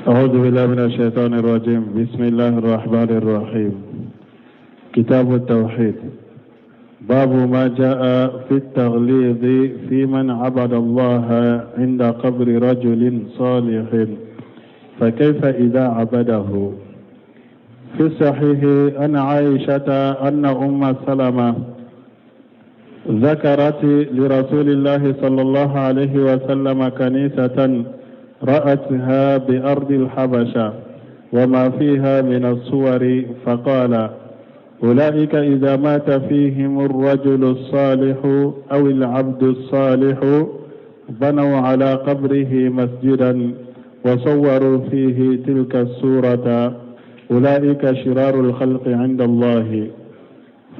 أعوذ بالله من الشيطان الرجيم بسم الله الرحمن الرحيم كتاب التوحيد باب ما جاء في التغليظ في من عبد الله عند قبر رجل صالح فكيف إذا عبده في الصحيح أن عائشة أن أم سلمة ذكرت لرسول الله صلى الله عليه وسلم كنيسة رأتها بأرض الحبشة وما فيها من الصور فقال أولئك إذا مات فيهم الرجل الصالح أو العبد الصالح بنوا على قبره مسجدا وصوروا فيه تلك الصورة أولئك شرار الخلق عند الله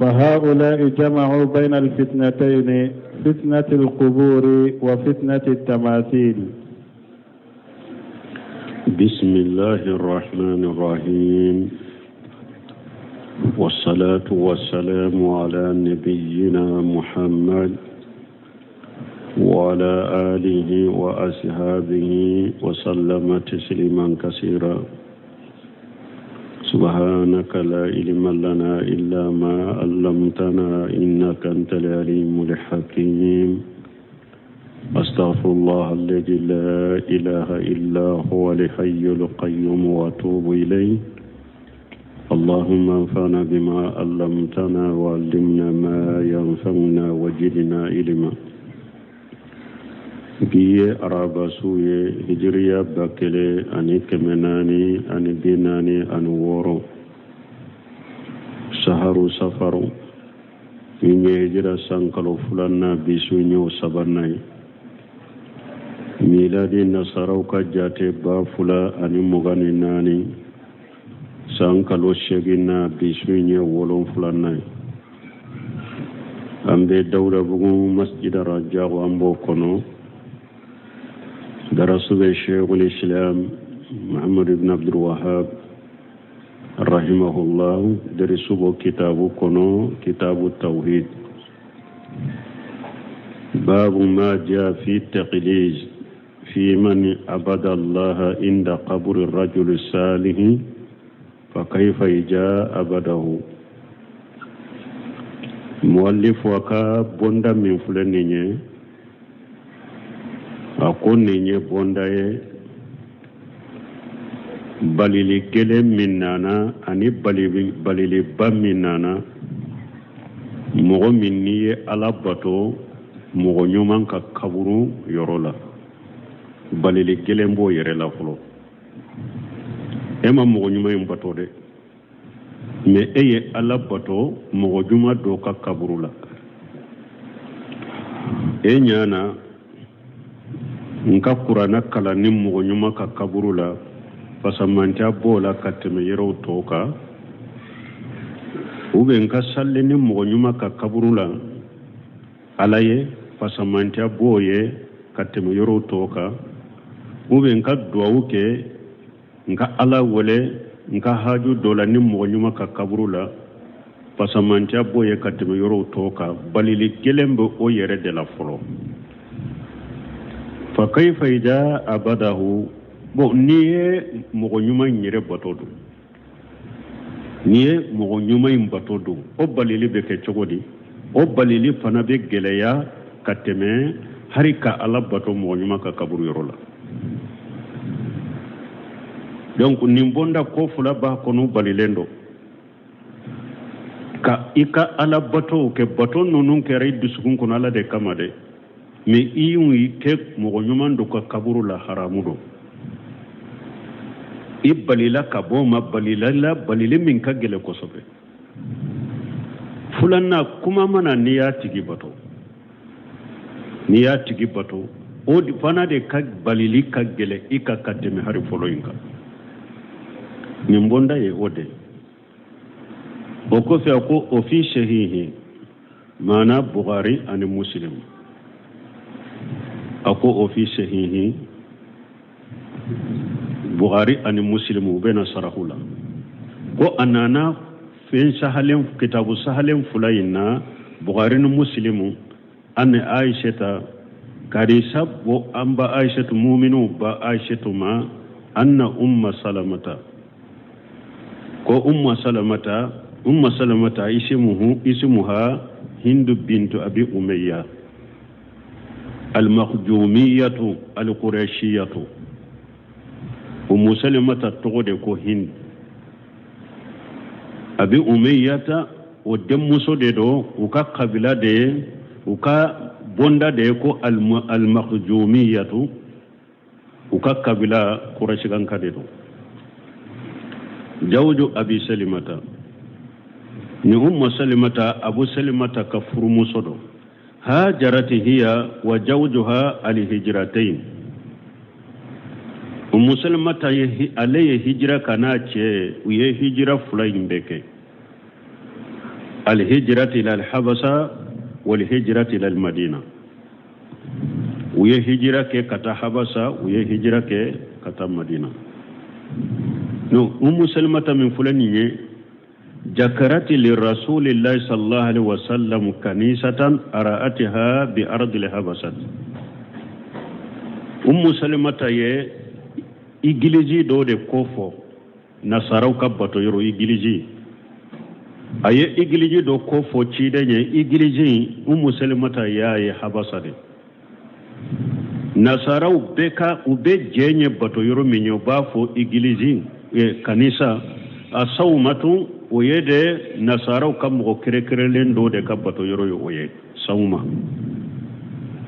فهؤلاء جمعوا بين الفتنتين فتنة القبور وفتنة التماثيل بسم الله الرحمن الرحيم والصلاة والسلام على نبينا محمد وعلى آله وأصحابه وسلم تسليما كثيرا سبحانك لا علم لنا إلا ما علمتنا إنك أنت العليم الحكيم أستغفر الله الذي لا إله إلا هو الحي القيوم وأتوب إليه اللهم انفعنا بما علمتنا وعلمنا ما ينفعنا وجدنا علما bi ye araba su ye hijiriya 1446 saharu safaru min ye hijira san kalo filanan bi su y'o sabanan ye miladi nasaraw ka jate 2024 san kalo seeginnan bi su ye wolonfilanan ye an bɛ dawudabugu masjid rajago an b'o kɔnɔ darasu bɛ sheikhul islam muhammad ibn abdul wahab rahimahullah darisu b'o kitabu kɔnɔ kitabu tawhid babu ma ja fi taqliz fi man abada allaha inda qabri rajul salihi fa kaifa ija abadahu muwallifu a ka bonda min filɛ nin ye a ko nin ye bonda ye balili gɛlɛn min nana ani baliliba min nana mɔgɔ min n'i ye ala bato mɔgɔ ɲuman ka kaburu yɔrɔ la balili gɛlɛn b'o yɛrɛ la fɔlɔ e ma mɔgɔ ɲuman in bato dɛ mɛ e ye ala bato mɔgɔ ɲuman dɔ ka kaburu la e ɲa na n ka kuranɛ kalan ni mɔgɔ ɲuman ka kaburu la fasamantiya b'o la ka tɛmɛ yɔrɔw tɔw kan ou bien n ka sali ni mɔgɔ ɲuman ka kaburu la ala ye fasamantiya b'o ye ka tɛmɛ yɔrɔw tɔw kan ou bien n ka duwawu kɛ n ka ala wele n ka haju dɔ la ni mɔgɔ ɲuman ka kaburu la fasamantiya b'o ye ka tɛmɛ yɔrɔw tɔw kan balili gɛlɛn bɛ o yɛrɛ de la fɔlɔ fa kaifa ida abadahu bon n'i ye mɔgɔ ɲuman in yɛrɛ bato dun n'i ye mɔgɔ ɲuman in bato dun o balili bɛ kɛ cogo di o balili fana bɛ gɛlɛya ka tɛmɛ hari ka ala bato mɔgɔ ɲuman ka kaburu yɔrɔ la donc nin bonda ko fila b'a kɔnɔ balilen don ka i ka ala batow kɛ bato ninnu kɛra i dusukun kɔnɔ ala de kama dɛ mɛ i y'u kɛ mɔgɔ ɲuman dɔ ka kaburu la haramu don i balila ka bɔ o ma balila la balili min ka gɛlɛn kosɛbɛ filanan kuma ma na n'i y'a tigi bato n'i y'a tigi bato o fana de ka balili ka gɛlɛn i kan ka tɛmɛ hari fɔlɔ in kan nin bonda ye o de o kɔfɛ a ko o fi sahihi maana bukhari ani muslim a ko o fi sahihi bukhari ani muslim u bɛna sarahu la ko a nana fɛn sahalen kitabu sahalen fila in na bukhari ni muslimu ani aishata ka hadisa bɔ an ba aishatu muminu ba aishatu ma Anna Umma Salamata, ko Umma Salamata, Umma Salamata ismuhu ismuha Hindu bintu Abi Umayya al-Makhzumiyatu al-Qurashiyatu. Ummu Salamata tɔgɔ de ko Hind Abi Umayyata, o denmuso de don, u ka kabila de ye, u ka bonda de ye ko al-Makhzumiyatu, u ka kabila Kurasikanka de don. Jawju Abi Salimata, ni Umma Salimata, Abu Salimata ka furumuso don. Hajarat hiya wa jawjuha al-hijratain. Ummu Salimata ye, ale ye hijira ka n'a cɛ, u ye hijira fila in bɛɛ kɛ, al-hijrat ila al-Habasa wal hijrat ila al-Madina. U ye hijira kɛ ka taa Habasa, u ye hijira kɛ ka taa Madina. No Ummu Salimata min filɛ nin ye, jakarati li rasulillahi sallallahu alaihi wasallam kanisatan ara'atiha bi ardil habasat. Ummu Salimata ye igiliji dɔ de kofɔ, nasaraw ka bato yɔrɔ igiliji. A ye igiliji dɔ kofɔ ciden ye. Igiliji, Ummu Salimata y'a ye Habasa de. Nasaraw bɛɛ ka u bɛ jɛ ɲɛ bato yɔrɔ min ye, u b'a fɔ igiliji, kanisa a sawumatu, o ye de nasaraw ka mɔgɔ kɛrɛnkɛrɛnlen dɔ de ka bato yɔrɔ ye, o ye sawuma.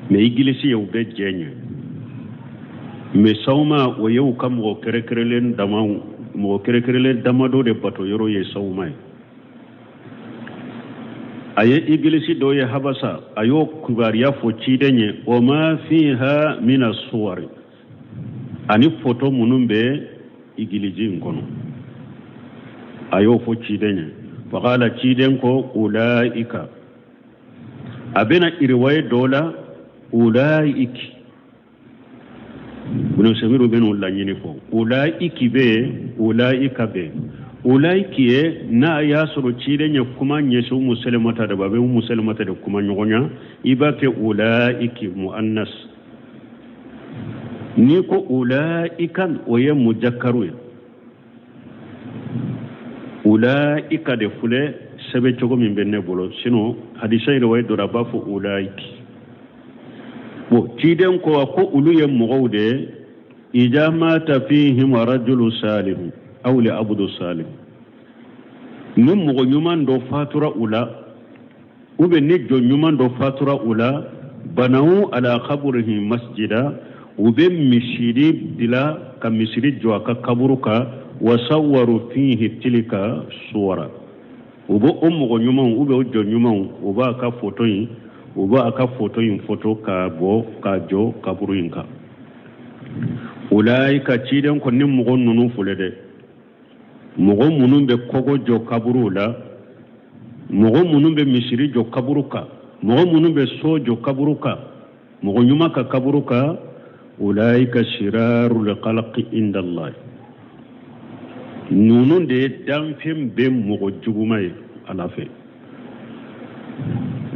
Mais igilisi ye u bɛ jɛ ɲɛ, mais sawuma o ye u ka mɔgɔ kɛrɛnkɛrɛnlen dama, mɔgɔ kɛrɛnkɛrɛnlen damadɔ de bato yɔrɔ ye sawuma ye. A ye igilisi dɔ ye Habasa, a y'o kibaruya fɔ ciden ye. O ma fiha mina suwari, ani foto minnu bɛ igiliji in kɔnɔ, a y'o fɔ ciden ye. Faqala, ciden ko ulaika, a bɛna iriwaye dɔ la ulaiki, Ibn Samiru bɛ n'o laɲini fɔ. Ulaiki bɛ yen, ulaika bɛ yen. Ulaiki ye n'a y'a sɔrɔ ciden ye kuma ɲɛsin Umu Salimata de ma, a bɛ Umu Salimata de kuma ɲɔgɔnya, i b'a kɛ ulaiki muannas. N'i ko ulaika, o ye mujakaru ye. Ulaika de filɛ sɛbɛn cogo min bɛ ne bolo, sinon hadisa riwaya dɔ la, a b'a fɔ ulaiki. Bon, ciden ko a ko olu ye mɔgɔw de ye, ida mata fihim rajulu salihu aw li abdu salih, ni mɔgɔ ɲuman dɔ fatura u la, ou bien ni jɔn ɲuman dɔ fatura u la, banaw ala kaburihi masjida, u bɛ misiri dila ka misiri jɔ a ka kaburu kan, wasawwaru fihi tilika suwara, u b'o o mɔgɔ ɲumanw ou bien o jɔn ɲumanw, u b'a ka foto in, u b'a ka foto in foto k'a bɔ k'a jɔ kaburu in kan. Ulaika, ciden ko ni mɔgɔ ninnu filɛ dɛ, mɔgɔ minnu bɛ kɔgɔ jɔ kaburuw la, mɔgɔ minnu bɛ misiri jɔ kaburu kan, mɔgɔ minnu bɛ so jɔ kaburu kan, mɔgɔ ɲuman ka kaburu kan, ulaika shirarul khalqi inda Allah, ninnu de ye danfɛn bɛɛ mɔgɔ juguma ye Ala fɛ.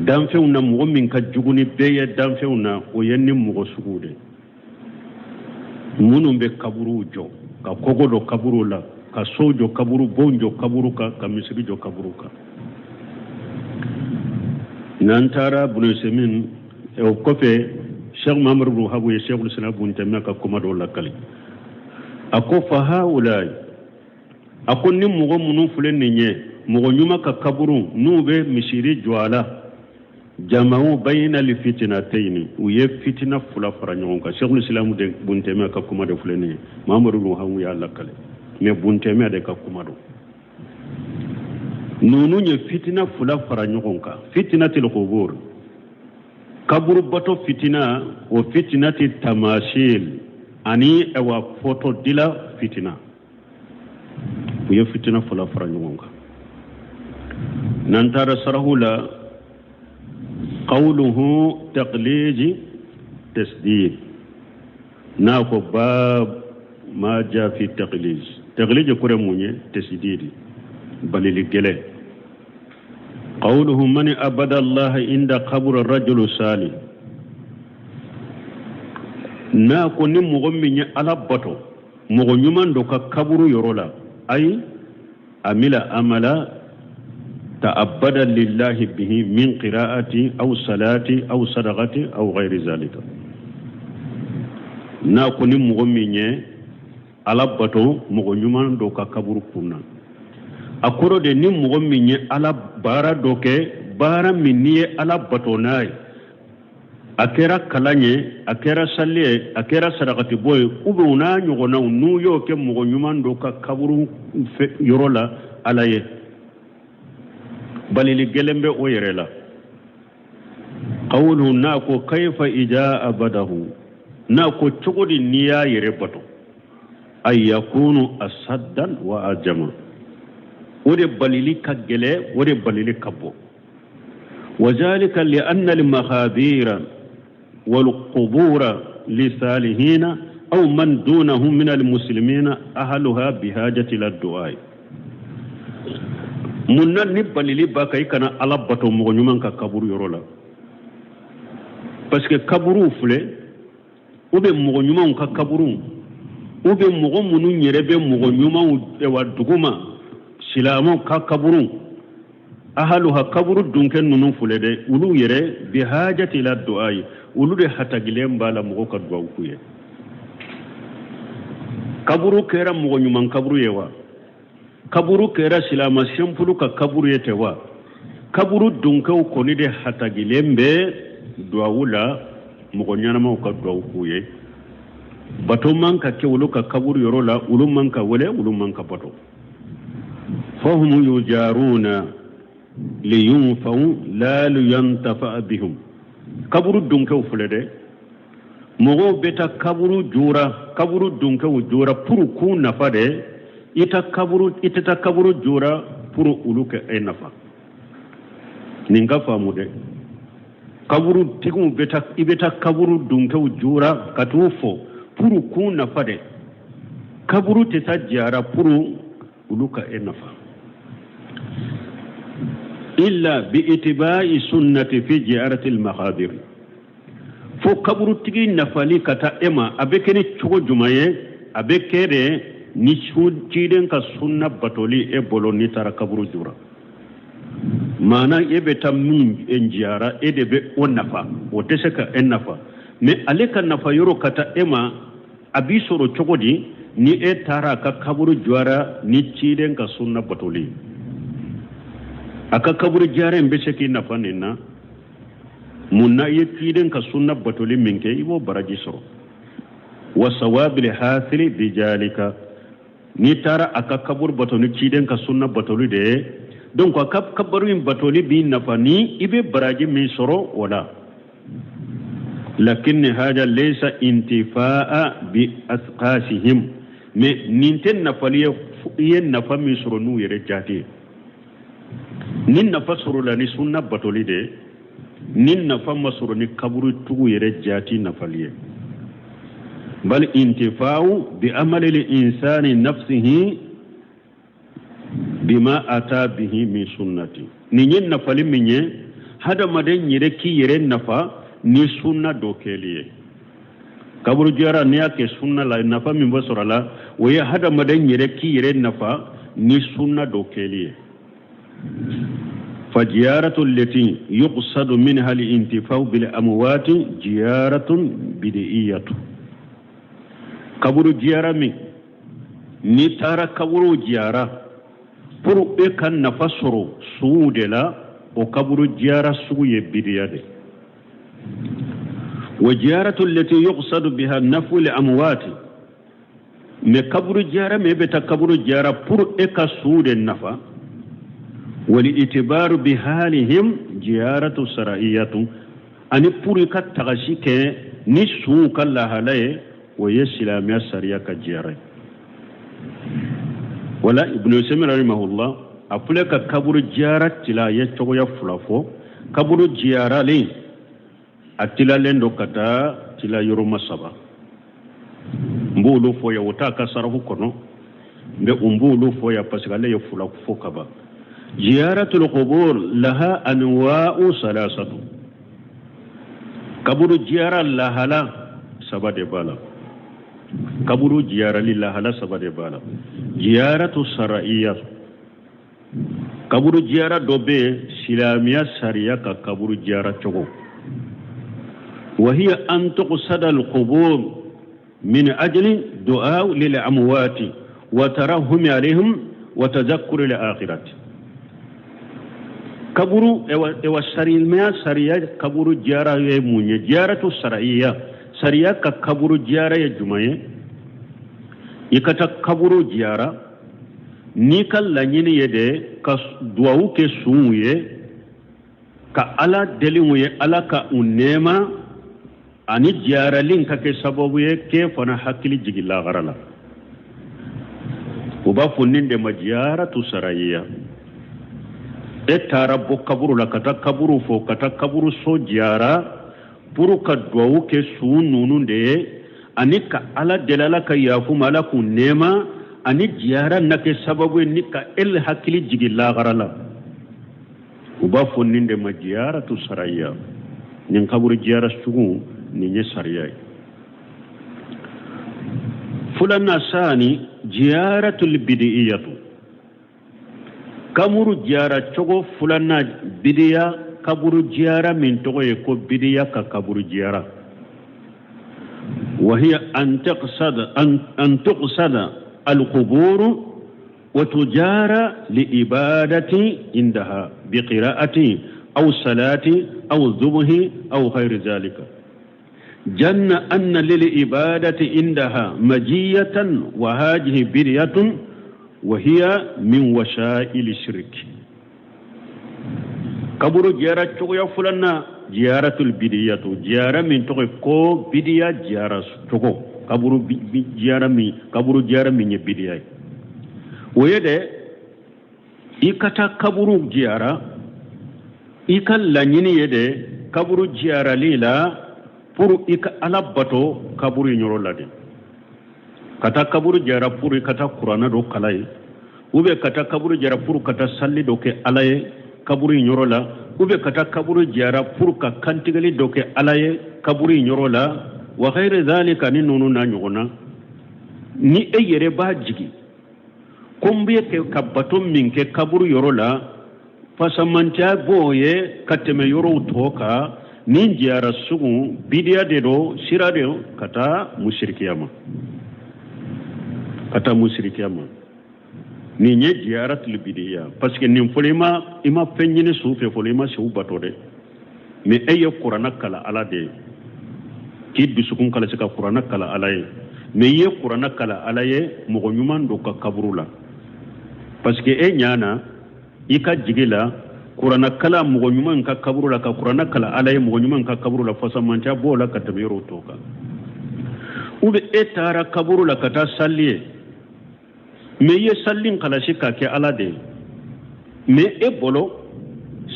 Danfɛnw na, mɔgɔ min ka jugu ni bɛɛ ye danfɛnw na, o ye ni mɔgɔ suguw de minnu bɛ kaburuw jɔ, ka kɔgɔ dɔ kaburuw la, ka sow jɔ kaburu, bon jɔ kaburu kan, ka misiri jɔ kaburu kan. N'an taara Ibn Usaymin, o kɔfɛ Cheikh Muhammad bin Wahab ye Cheikhul Islam Ibn Taymiyyah ka kuma dɔw lakali. A ko fa haulai, a ko ni mɔgɔ minnu filɛ nin ye, mɔgɔ ɲuman ka kaburu n'u bɛ misiri jɔ a la, jama'u bayna li fitnatayn, u ye fitina fila fara ɲɔgɔn kan. Cheikhul Islam Ibn Taymiyyah ka kuma de filɛ nin ye, Muhammad bin Wahab y'a lakale, mais Ibn Taymiyyah de ka kuma don. Ninnu ye fitina fila fara ɲɔgɔn kan, fitnatil qubur, kaburu bato fitina, o fitnati tamasil, ani awa foto dila fitina. U ye fitina fila fara ɲɔgɔn kan. N'an taara sarahu la, qawluhu taqliji tasdid, n'a ko bab ma ja fi taqlij, taqlij kɔrɔ mun ye? Tasdid, balili gɛlɛn. Qawluhu man abada Allah inda qabr rajul salih, n'a ko ni mɔgɔ min ye Ala bato Mɔgɔ ɲuman dɔ ka kaburu yɔrɔ la, ayi amila amala ta'abbada lillahi bihi min qira'ati aw salati aw sadaqati aw ghayri zalika. N'a ko ni mɔgɔ min ye Ala bato mɔgɔ ɲuman dɔ ka kaburu kun na, a kɔrɔ de ni mɔgɔ min ye Ala baara dɔ kɛ, baara min n'i ye Ala bato n'a ye, a kɛra kalan ye, a kɛra sali ye, a kɛra sarakatibɔ ye, ou bien o n'a ɲɔgɔnnaw, n'u y'o kɛ mɔgɔ ɲuman dɔ ka kaburu yɔrɔ la Ala ye, balili gɛlɛn bɛ o yɛrɛ la. Qawluhu, n'a ko kayfa ija abadahu, n'a ko cogo di n'i y'a yɛrɛ bato, ay yakunu asaddan wa ajama, o de balili ka gɛlɛ, o de balili ka bon. Wa zalika li anna al makhabira wal qubura lisalihina aw man dunahum min al muslimina ahluha bihajati ila du'a. Mun na ni balili b'a kan i kana Ala bato mɔgɔ ɲuman ka kaburu yɔrɔ la? Parce que kaburuw filɛ, ou bien mɔgɔ ɲumanw ka kaburuw, ou bien mɔgɔ minnu yɛrɛ bɛ mɔgɔ ɲumanw wa duguma, silamɛw ka kaburuw, ahaluha, kaburu dunkɛ ninnu filɛ dɛ, olu yɛrɛ bihajati ila du'a ye, olu de hatagilen b'a la mɔgɔw ka duwawu k'u ye. Kaburu kɛra mɔgɔ ɲuman kaburu ye wa, kaburu kɛra silama simple ka kaburu ye tɛ wa, kaburu dunkɛw kɔni de hatagilen bɛ duwawu la, mɔgɔ ɲɛnamaw ka duwawu k'u ye. Bato man ka kɛ olu ka kaburu yɔrɔ la, olu man ka wele, olu man ka bato. Fahum yujaruna liyunfau la liyantafa bihum. Kaburu dunkɛw filɛ dɛ, mɔgɔw bɛ taa kaburu jora, kaburu dunkɛw jora pour k'u nafa dɛ. I ta kaburu, i tɛ taa kaburu jora pour olu ka e nafa. Nin ka faamu dɛ, kaburu tigiw bɛ taa, i bɛ taa kaburu dunkɛw jora ka t'u fɔ pour k'u nafa dɛ. Kaburu tɛ taa jara pour olu ka e nafa, illa bi itibai sunnati fi ziyarati al-maqabir. Fo kaburutigi nafali ka taa e ma, a bɛ kɛ ni cogo jumɛn ye? A bɛ kɛ de ni ciden ka sunna batoli e bolo n'i taara kaburu jura. Maana e bɛ taa min jiyara, e de bɛ o nafa, o tɛ se ka e nafa. Mais ale ka nafa yɔrɔ ka taa e ma, a b'i sɔrɔ cogo di? Ni e taara a ka kaburu jɔra ni ciden ka sunna batoli, a ka kaburu jara in bɛ se k'i nafa nin na. Mun na? I ye ciden ka sunna batoli min kɛ, i b'o baraji sɔrɔ. Wa sawabil hasili bijalika, n'i taara a ka kaburu bato ni ciden ka sunna batoli de ye, donc a ka kaburu in batoli b'i nafa ni i bɛ baraji min sɔrɔ o la. Lakin hada laysa intifaa bi asqasihim, mais nin tɛ nafali ye i ye nafa min sɔrɔ n'u yɛrɛ jaati ye. Ni nafa sɔrɔla ni sunna batoli de ye, ni nafa ma sɔrɔ ni kaburutigiw yɛrɛ jaati nafali ye. Bal intifa'u bi amali l-insani nafsihi bima ata bihi min sunnati. Nin ye nafali min ye, hadamaden yɛrɛ k'i yɛrɛ nafa ni sunna dɔ kɛli ye. Kaburu jara, n'i y'a kɛ sunna la, nafa min bɛ sɔrɔ a la, o ye hadamaden yɛrɛ k'i yɛrɛ nafa ni sunna dɔ kɛli ye. Fajiyaratu lati yuqsadu minha al-intifa'u bil amwati jiyaratun bid'iyatu. Kaburu jiyara min, n'i taara kaburu jiyara pour e ka nafa sɔrɔ suw de la, o kaburu jiyara sugu ye bidiya de. Wa jiyaratu lati yuqsadu biha nafu li amwati, mais kaburu jiyara min, e bɛ taa kaburu jiyara pour e ka suw de nafa, wali itibaru bi halihim jiyaratu shar'iyatu, ani pour i ka tagasi kɛ ni suw ka lahala ye, o ye silamɛya sariya ka jiyara ye. Wala Ibnu Usaymin rahimahullah, a filɛ ka kaburu jiyara tila, a ye cogoya fila fɔ. Kaburu jiyaralen, a tilalen don ka taa tila yɔrɔma saba. N b'olu fɔ yan, o t'a ka sarafu kɔnɔ, mais n b'olu fɔ yan parce que ale ye fila fɔ ka ban. Ziyaratul qubur laha anwa'u salasatu. Kaburu jiyara lahala saba de b'a la. Kaburu jiyarali lahala saba de b'a la. Jiyaratu saraiya, kaburu jiyara dɔ bɛ yen, silamɛya sariya ka kaburu jiyara cogo. Wahiya an tuqsada alqubur min ajli du'a lil amwati wa tarahumi alayhim wa tadhakkuri al akhirati. Kaburu ewa sariya sariya kaburu jiyara ye mun ye? Jiyaratu saraiya, sariya ka kaburu jiyara ye jumɛn ye? I ka taa kaburu jiyara n'i ka laɲini ye de ka duwawu kɛ suw ye, ka Ala deli u ye, Ala ka u nɛɛma, ani jiyarali ka kɛ sababu ye k'e fana hakili jigin lahara la. U b'a fɔ nin de ma jiyaratu saraiya. E taara bɔ kaburu la ka taa kaburu fɔ, ka taa kaburu so jiyara pour ka duwawu kɛ su ninnu de ye, ani ka Ala deli, Ala ka yafu ma, Ala k'u nɛɛma, ani jiyara na kɛ sababu ye ni ka e hakili jigin lahara la. U b'a fɔ nin de ma jiyaratu saraiya. Nin kaburu jiyara sugu nin ye sariya ye. Filanan sani jiyaratul bidiyatu, kaburu jiyara cogo filanan bidiya, kaburu jiyara min tɔgɔ ye ko bidiya ka kaburu jiyara. Wahiya an taqsada an tuqsada alqubur wa tujara li ibadati indaha bi qira'ati aw salati aw dhubhi aw ghayri dhalika janna anna lil ibadati indaha majiyatan wa hadhihi bid'atun wa hiya min wasa'il shirk. Kaburu jiyara cogoya filanan jiyaratul bidiyatu, jiyara min tɔgɔ ye ko bidiya jiyara cogo, kaburu jiyara min, kaburu jiyara min ye bidiya ye, o ye dɛ i ka taa kaburu jiyara, i ka laɲini ye dɛ kaburu jiyarali la pour i ka Ala bato kaburu in yɔrɔ la de. Ka taa kaburu jiyara pour i ka taa kuranɛ dɔ kalan ye, ou bien ka taa kaburu jiyara pour ka taa sali dɔ kɛ Ala ye kaburu in yɔrɔ la, ou bien ka taa kaburu jiyara pour ka kantigɛli dɔ kɛ Ala ye kaburu in yɔrɔ la, wa ghayri dhalika ni ninnu n'a ɲɔgɔn na. Ni e yɛrɛ b'a jigi ko n bɛ kɛ ka bato min kɛ kaburu yɔrɔ la, fasamantiya b'o ye ka tɛmɛ yɔrɔw tɔ kan, nin jiyara sugu bidiya de don, sira de ka taa musirikiya ma, ka taa musirikiya ma. Nin ye jiyaratul bidiya, parce que nin fɔlɔ i ma fɛn ɲini su fɛ fɔlɔ, i ma su bato dɛ, mais e ye kuranɛ kalan Ala de ye, k'i dusukun kalasi ka kuranɛ kalan Ala ye, mais i ye kuranɛ kalan Ala ye mɔgɔ ɲuman dɔ ka kaburu la, parce que e ɲana i ka jigi la kuranɛ kalan mɔgɔ ɲuman ka kaburu la, ka kuranɛ kalan Ala ye mɔgɔ ɲuman ka kaburu la, fasamantiya b'o la ka tɛmɛ yɔrɔw tɔw kan. Ou bien e taara kaburu la ka taa sali ye, mais i ye sali in kalasi k'a kɛ Ala de ye, mais e bolo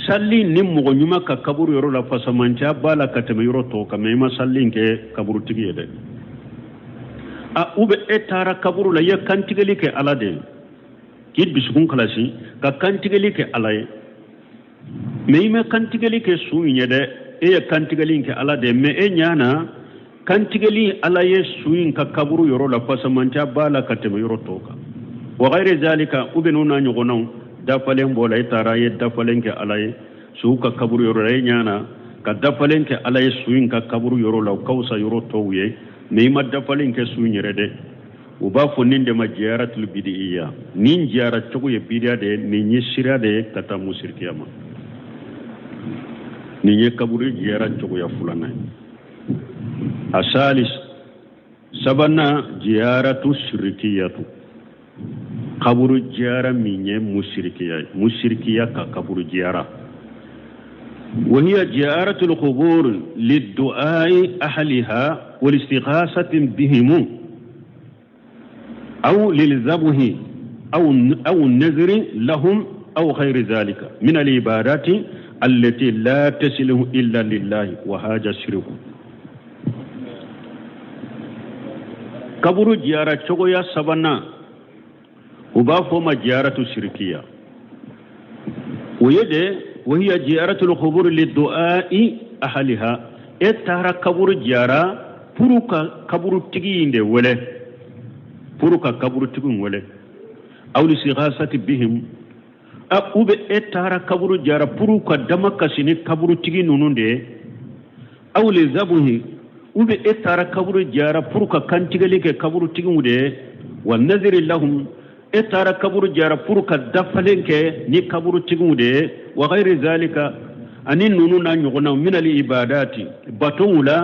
sali ni mɔgɔ ɲuman ka kaburu yɔrɔ la fasamantiya b'a la ka tɛmɛ yɔrɔ tɔw kan, mais i ma sali in kɛ kaburutigi ye dɛ. A ou bien e taara kaburu la, i ye kantigɛli kɛ Ala de ye, k'i dusukun kalasi ka kantigɛli kɛ Ala ye, mais i ma kantigɛli kɛ su in ye dɛ, e ye kantigɛli in kɛ Ala de ye, mais e ɲana kantigɛli Ala ye su in ka kaburu yɔrɔ la fasamantiya b'a la ka tɛmɛ yɔrɔ tɔw kan. Wa ghayri zalika, u bɛ n'u n'a ɲɔgɔnnaw dafalen b'o la, e taara i ye dafalen kɛ Ala ye su ka kaburu yɔrɔ la, e ɲana ka dafalen kɛ Ala ye su in ka kaburu yɔrɔ la, o ka fisa yɔrɔ tɔw ye, mais i ma dafalen kɛ su in yɛrɛ dɛ. U b'a fɔ nin de ma jiyaratul bidiya. Nin jiyara cogo ye bidiya de ye, nin ye sira de ye ka taa musirikiya ma. Nin ye kaburu jiyara cogoya filanan ye. A salis sabanan jiyaratu shirikiyatu, kaburu jiyara min ye musirikiya ye, musirikiya ka kaburu jiyara. Wahiya jiyaratul qubur liddu'ai ahliha wal istighasatin bihimu aw lilzabhi aw nazri lahum aw ghayri dhalika min al ibadati allati la tasilu illa lillahi wa haja shirku. Kaburu jiyara cogoya sabanan u b'a fɔ ma jiyaratu shirkiya, o ye de wahiya jiyaratul qubur liddu'ai ahliha. E taara kaburu jiyara pour ka kaburutigi in de wele. Pour ka kaburutigiw wele, aw listighasati bihim, a ou bien e taara kaburu jara pour ka dama kasi ni kaburutigi ninnu de ye, aw li zabuhi, ou bien e taara kaburu jara pour ka kantigɛli kɛ kaburutigiw de ye, wa naziri lahum, e taara kaburu jara pour ka dafalen kɛ ni kaburutigiw de ye, wa ghairi zalika, ani ninnu n'a ɲɔgɔnnaw, minali ibadati, batow la,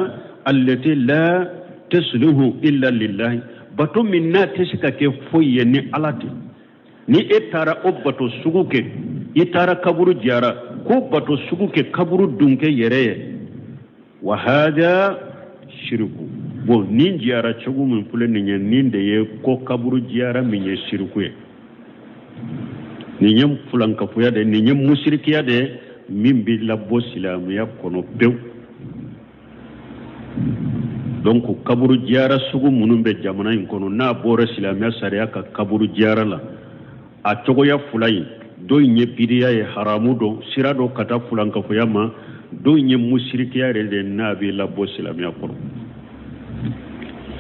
allati la tasluhu illa lillahi, bato min n'a tɛ se ka kɛ foyi ye ni Ala tɛ. Ni e taara o bato sugu kɛ, i taara kaburu jara k'o bato sugu kɛ kaburu dunkɛ yɛrɛ ye, wa hada shiriku. Bon, nin jiyara cogo min filɛ nin ye, nin de ye ko kaburu jiyara min ye shiriku ye. Nin ye fulankafoya de, nin ye musirikiya de min b'i labɔ silamɛya kɔnɔ pewu. Donc kaburu jiyara sugu minnu bɛ jamana in kɔnɔ, n'a bɔra silamɛya sariya ka kaburu jiyara la, a cogoya fila in, dɔ in ye bidiya ye, haramu don, sira dɔ ka taa fulankafoya ma, dɔ in ye musirikiya yɛrɛ de, n'a b'i labɔ silamɛya kɔnɔ.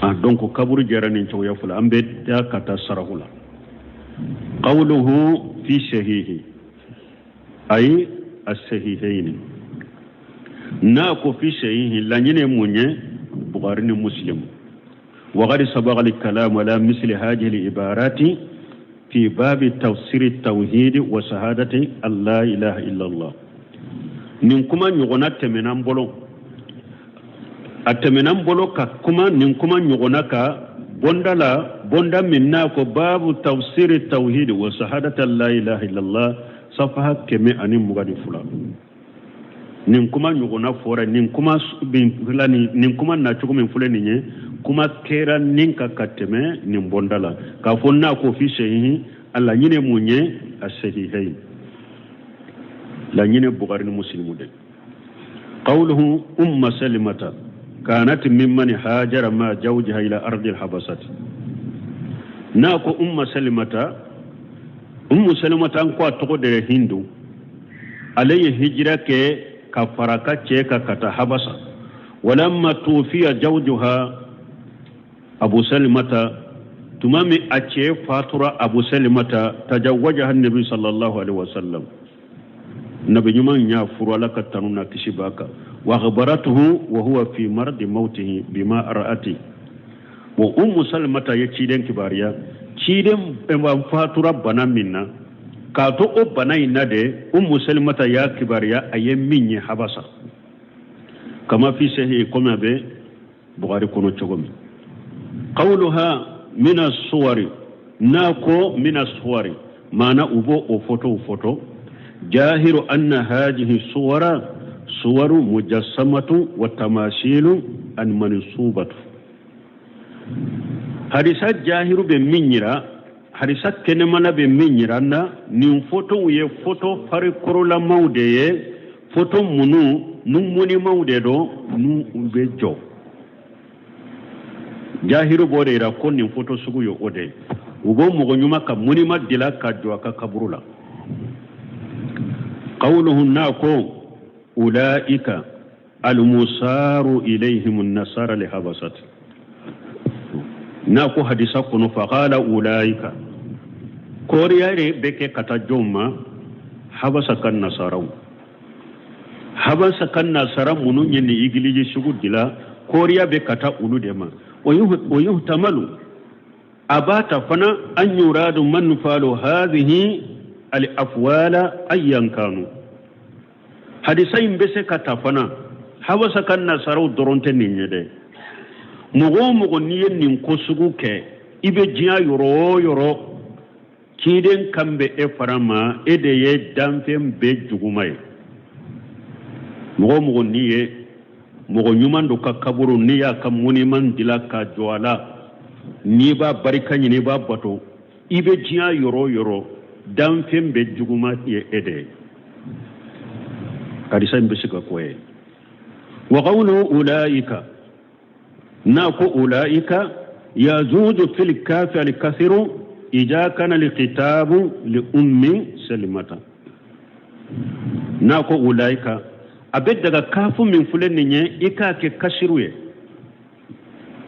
A donc kaburu jiyara nin cogoya fila, an bɛ taa ka taa saraku la. Qawluhu fi sahihi, ayi as-sahihaini, n'a ko fi sahihi, laɲini ye mun ye? Bukhari ni Muslim. Wa qad sabaqa al-kalam ala misli hadhihi al-ibarati fi babi tafsiri tawhid wa shahadati an la ilaha illallah. Nin kuma ɲɔgɔnna tɛmɛna n bolo, a tɛmɛna n bolo ka kuma nin kuma ɲɔgɔnna ka bonda la, bonda min n'a ko babu tafsiri tawhid wa shahadati an la ilaha illallah, safaha 122. Nin kuma ɲɔgɔnna fɔra, nin kuma min filɛ nin, nin kuma nacogo min filɛ nin ye, kuma kɛra nin kan ka tɛmɛ nin bonda la, k'a fɔ n'a ko fi sahihi, a laɲini mun ye? A sahihain, laɲini Bukhari ni Muslimu de. Qawluhu umma salimata kanat mimman hajara ma zawjiha ila ardi alhabasati. N'a ko umma salimata, ummu salimata an ko a tɔgɔ de ye Hindu, ale ye hijira kɛ ka fara ka cɛ kan ka taa Habasa. Walamma tufiya zawjuha Abu Salimata, tuma min a cɛ fatura Abu Salimata, tajawwajaha nabi sallallahu alaihi wasallam, nabi ɲuman y'a furu, Ala ka tanu na kisi b'a kan. Wa akhbaratuhu wa huwa fi mardi mautihi bima ra'ati. Bon, Ummu Salimata ye ciden kibaruya, ciden fatura bana min na, k'a to o bana in na de, Ummu Salimata y'a kibaruya a ye min ye Habasa, kama fi sahihi, komi a bɛ Bukhari kɔnɔ cogo min. Qawluha min as-suwari, n'a ko min as-suwari, maana u b'o o fotow foto, jahiru anna hadhihi suwara suwaru mujassamatu wa tamasilu an mansubatu. Hadisa jahiru bɛ min yira, hadisa kɛnɛmana bɛ min yira na, nin fotow ye foto farikorolamaw de ye, foto minnu nu munimaw de don, n'u bɛ jɔ. Jahiru b'o de yira ko nin foto sugu ye o de ye, u b'o mɔgɔ ɲuman ka munima dila ka jɔ a ka kaburu la. Qawluhu, n'a ko ulaika almusaru ilayhim an-nasara li habasati, n'a ko hadisa kɔnɔ faqala ulaika, koriya de bɛ kɛ ka taa jɔn ma? Habasa ka nasaraw, Habasa ka nasara minnu ye nin igiliji sugu dila, koriya bɛ ka taa olu de ma. O yuhtamalu, a b'a ta fana an yuradu man falu hadhihi al afwala ayyan kanu. Hadisa in bɛ se ka ta fana Habasa ka nasaraw dɔrɔn tɛ nin ye dɛ. Mɔgɔ o mɔgɔ n'i ye nin ko sugu kɛ, i bɛ diɲɛ yɔrɔ o yɔrɔ, ciden kan bɛ e fana ma, e de ye danfɛn bɛɛ juguma ye. Mɔgɔ o mɔgɔ n'i ye mɔgɔ ɲuman dɔ ka kaburu, n'i y'a ka muniman dila ka jɔ a la, n'i b'a barika ɲini, i b'a bato, i bɛ diɲɛ yɔrɔ o yɔrɔ, danfɛn bɛɛ juguma ye e de ye. Hadisa in bɛ se ka k'o ye. Wa qawlu ulaika, n'a ko ulaika yajuzu fil kafi al kasiru idha kana al kitabu li ummi salimata. N'a ko ulaika, a bɛ daga kafu min filɛ nin ye, i k'a kɛ kasiru ye.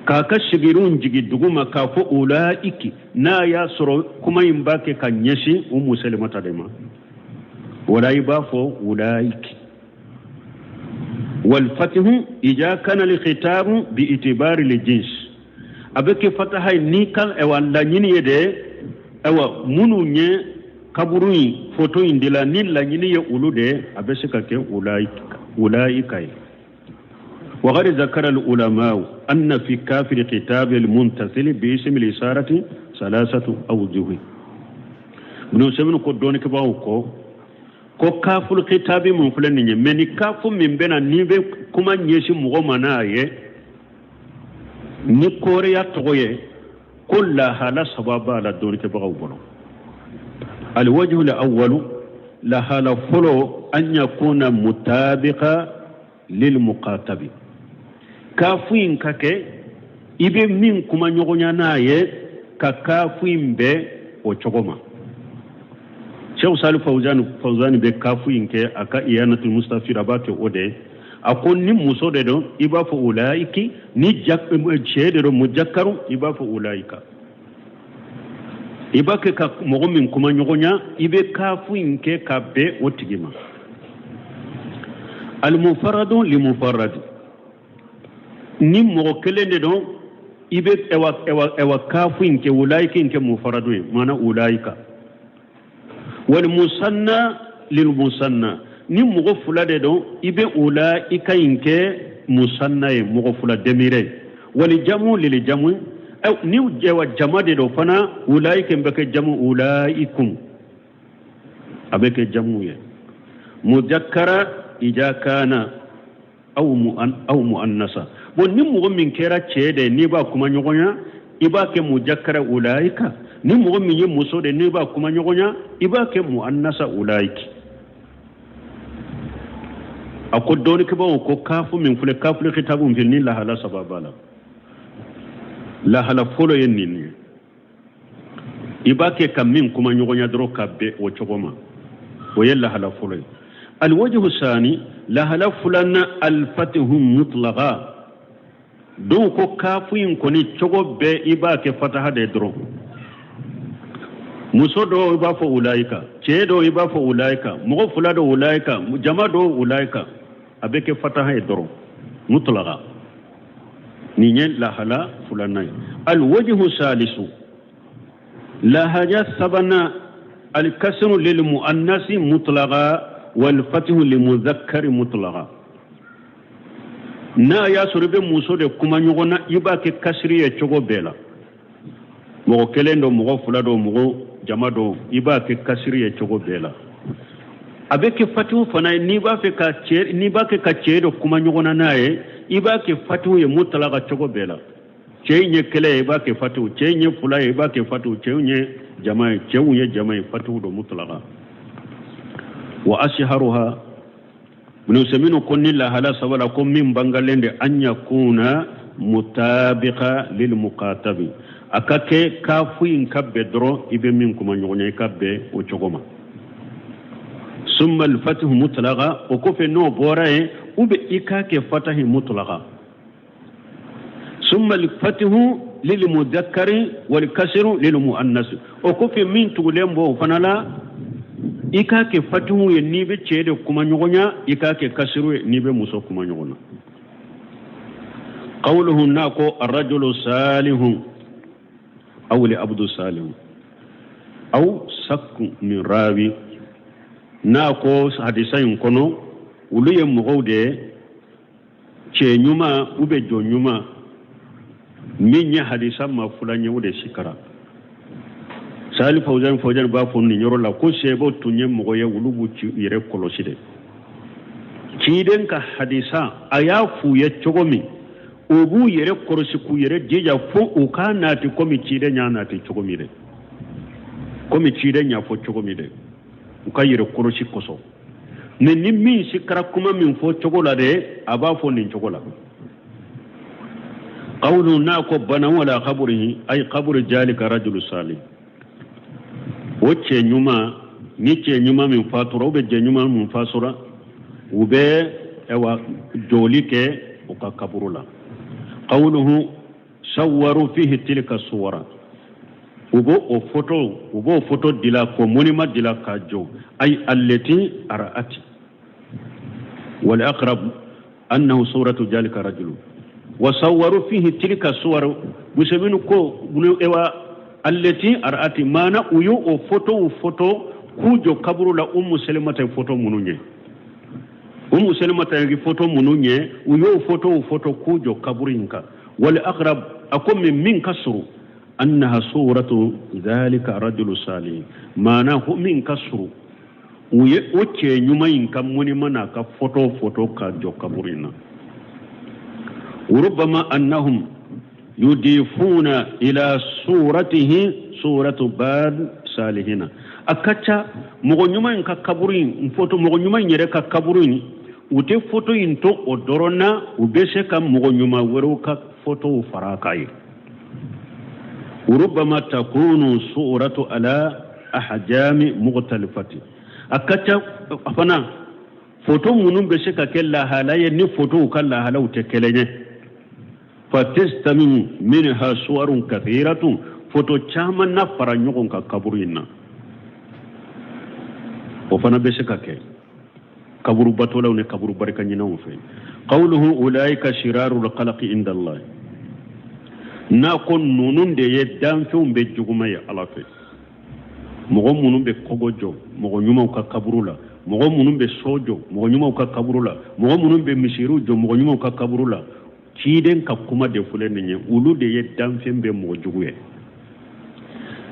K'a ka sigirinw jigin duguma k'a fɔ ulaiki, n'a y'a sɔrɔ kuma in b'a kɛ ka ɲɛsin Umu Selimata de ma, wala i b'a fɔ ulaiki. Walfatihu ija kana lkhitabu bi itibari li jins, a bɛ kɛ fataha ye ni kan ayiwa laɲini ye dɛ, ayiwa minnu ye kaburu in foto in de la, ni laɲini ye olu de, a bɛ se ka kɛ ulaika ye. وقد ذكر العلماء أن في كاف الخطاب المتصل باسم الإشارة ثلاثة أوجه. Ibn Usaymin ko dɔnnikɛbaaw ko kaful khitabi mun filɛ nin ye, mɛ ni kafu min bɛ na n'i bɛ kuma ɲɛsin mɔgɔ ma n'a ye ni kɔrɔya tɔgɔ ye, ko lahala saba b'a la dɔnnikɛbagaw bolo. Alwajhu al-awwalu, lahala fɔlɔ, an yakuna mutabiqa lil muqatabi, kafu in ka kɛ i bɛ min kuma ɲɔgɔnya n'a ye, ka kafu in bɛn o cogo ma. Cheikh Salih Fawzani bɛ kafu in kɛ a ka Iyanatul Mustafid, a b'a kɛ o de ye. A ko ni muso de don, i b'a fɔ ulaiki, ni cɛ de don, mujakaru, i b'a fɔ ulaika. I b'a kɛ ka mɔgɔ min kuma ɲɔgɔnya, i bɛ kafu in kɛ ka bɛn o tigi ma. Almufaradu limufaradi, ni mɔgɔ kelen de don, i bɛ ɛwa kafu in kɛ, ulaiki in kɛ mufaradu ye, maana ulaika. Wal musanna lil musanna, ni mɔgɔ fila de don, i bɛ ulaika in kɛ musanna ye, mɔgɔ fila demire ye. Wal jamu lil jamu, ni ɛwa jama de don fana, ulaika bɛ kɛ jamu, ulaikum a bɛ kɛ jamu ye. Mujakkara ija kana aw muannasa, bon ni mɔgɔ min kɛra cɛ de, n'i b'a kuma ɲɔgɔnya, i b'a kɛ mujakkara ulaika. Ni mɔgɔ min ye muso de, n'i b'a kuma ɲɔgɔnya, i b'a kɛ muannasa ulaiki. A ko dɔnnikɛbaaw ko kafu min filɛ, kaful kitabu min filɛ, ni lahala saba b'a la. Lahala fɔlɔ ye nin ye, i b'a kɛ ka min kuma ɲɔgɔnya dɔrɔn ka bɛn o cogo ma, o ye lahala fɔlɔ ye. Alwajhu sani, lahala filanan, alfatihu mutlaqa. Dɔw ko kafu in kɔni cogo bɛɛ i b'a kɛ fataha de dɔrɔn. Muso dɔw i b'a fɔ ulaika, cɛ dɔw i b'a fɔ ulaika, mɔgɔ fila dɔw ulaika, jama dɔw ulaika, a bɛ kɛ fataha ye dɔrɔn mutlaqa. Nin ye lahala filanan ye. Alwajhu salisu, lahaja sabanan, alikasiru lil muannasi mutlaqa walfatihu lil muzakkari mutlaqa. N'a y'a sɔrɔ i bɛ muso de kuma ɲɔgɔn na, i b'a kɛ kasiri ye cogo bɛɛ la, mɔgɔ kelen don, mɔgɔ fila don, mɔgɔ jama don, i b'a kɛ kasiri ye cogo bɛɛ la. A bɛ kɛ fatihu fana ye, n'i b'a fɛ ka cɛ, n'i b'a kɛ ka cɛ dɔ kuma ɲɔgɔn na n'a ye, i b'a kɛ fatihu ye mutlaqa cogo bɛɛ la. Cɛ in ye kelen ye, i b'a kɛ fatihu, cɛ in ye fila ye, i b'a kɛ fatihu, cɛw ye jama ye, cɛw ye jama ye, fatihu don mutlaqa. Wa asharuha, Ibn Usaymin ko ni lahala saba la, ko min bangalen de, an yakuna mutabiqa lil muqatabi, a ka kɛ kafu in ka bɛn dɔrɔn i bɛ min kuma ɲɔgɔn ye, i ka bɛn o cogo ma. Summa alfatihu mutlaqa, o kɔfɛ n'o bɔra yen, u bɛ i k'a kɛ fatahi mutlaqa. Summa alfatihu lil mudakkari wal kasiru lil muannas, o kɔfɛ min tugulen bɔ o fana la, i k'a kɛ fatihu ye n'i bɛ cɛ de kuma ɲɔgɔnya, i k'a kɛ kasiru ye n'i bɛ muso kuma ɲɔgɔn na. Qawluhu, n'a ko arrajulu salihun aw li abdu salihun aw sakku min rawi, n'a ko hadisa in kɔnɔ olu ye mɔgɔw de ye, cɛ ɲuman u bɛ jɔn ɲuman min ye hadisa ma fula ye, o de sikara. Sali Fawzan b'a fɔ nin yɔrɔ la ko sɛbɛw tun ye mɔgɔ ye, olu b'u yɛrɛ kɔlɔsi de. Ciden ka hadisa a y'a f'u ye cogo min, u b'u yɛrɛ kɔlɔsi k'u yɛrɛ jija fo u k'a nati komi ciden y'a nati cogo min dɛ, komi ciden y'a fɔ cogo min dɛ, u ka yɛrɛ kɔlɔsi kosɔn. Mɛ ni min sikara kuma min fɔ cogo la dɛ, a b'a fɔ nin cogo la. Qawlu, n'a ko banaw ala kaburihi ay kaburi jalika rajulu salih, o cɛ ɲuman ni cɛ ɲuman min fatura ou bien cɛ ɲuman min fasura, u bɛ ɛwa jɔli kɛ u ka kaburu la. Qawluhu. Sawwaru fihi tilka suwara, u b'o o foto, u b'o foto dila k'o monument dila k'a jɔ. Ay allati ara'at wal aqrab annahu suratu jalika rajulu wa sawwaru fihi tilka suwar. Musliminu ko ewa allati ara'ati, maana u y'o o fotow foto k'u jɔ kaburu la. Umu Selimata ye foto minnu ye, Umu Selimata ye foto minnu ye, u y'o fotow foto k'u jɔ kaburu in kan. Wal aqrab, a ko min ka surun, annaha suratu dhalika rajulu salih, maana min ka surun, u ye o cɛ ɲuman in ka monument n'a ka foto foto ka jɔ kaburu in na. Rubama annahum yudifuna ila suratihi suratu bad salihina, a ka ca mɔgɔ ɲuman in ka kaburu in foto, mɔgɔ ɲuman in yɛrɛ ka kaburu in, u tɛ foto in to o dɔrɔn na, u bɛ se ka mɔgɔ ɲuman wɛrɛw ka fotow fara a kan ye. Rubama takunu suratu ala ahjami mukhtalifati, a ka ca fana foto minnu bɛ se ka kɛ lahala ye ni fotow ka lahalaw tɛ kelen ye. Fatastamiu minha suwarun kathiratun, foto caman na fara ɲɔgɔn kan kaburu in na, o fana bɛ se ka kɛ kaburu batolaw ni kaburu barika ɲininaw fɛ. Qawluhu ulaika shirarul khalaqi inda Allah, n'a ko ninnu de ye danfɛnw bɛɛ juguma ye Ala fɛ, mɔgɔ minnu bɛ kogo jɔ mɔgɔ ɲumanw ka kaburu la, mɔgɔ minnu bɛ so jɔ mɔgɔ ɲumanw ka kaburu la, mɔgɔ minnu bɛ misiriw jɔ mɔgɔ ɲumanw ka kaburu la, ciden ka kuma de filɛ nin ye, olu de ye danfɛn bɛɛ mɔgɔ jugu ye.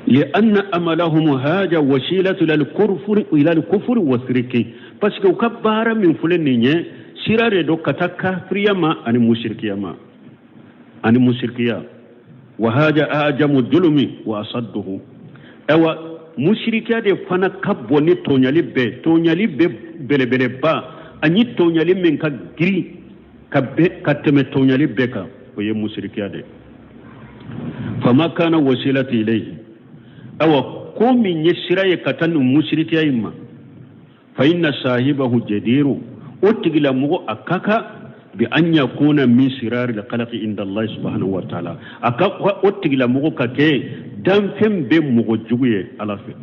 Lianna amalahum haja wasilatu ila al-kufri wa siriki, parce que u ka baara min filɛ nin ye, sira de don ka taa kafiriya ma ani musirikiya ma ani musirikiya. Wa haja ajamu dulumi wa asadduhu, ayiwa musirikiya de fana ka bon ni tɔɲali bɛɛ, tɔɲali bɛɛ belebeleba ani tɔɲali min ka girin ka bɛ ka tɛmɛ tɔɲali bɛɛ kan, o ye musirikiya de. Fama kana wasilati ilayhi, awa ko min ye sira ye ka taa nin musirikiya in ma, fa inna sahibahu jadiru, o tigilamɔgɔ a ka kan bi an yakuna min sirari lkhalaqi inda Allah subhanahu wa ta'ala, a ka o tigilamɔgɔ ka kɛ danfɛn bɛɛ mɔgɔ jugu ye Ala fɛ,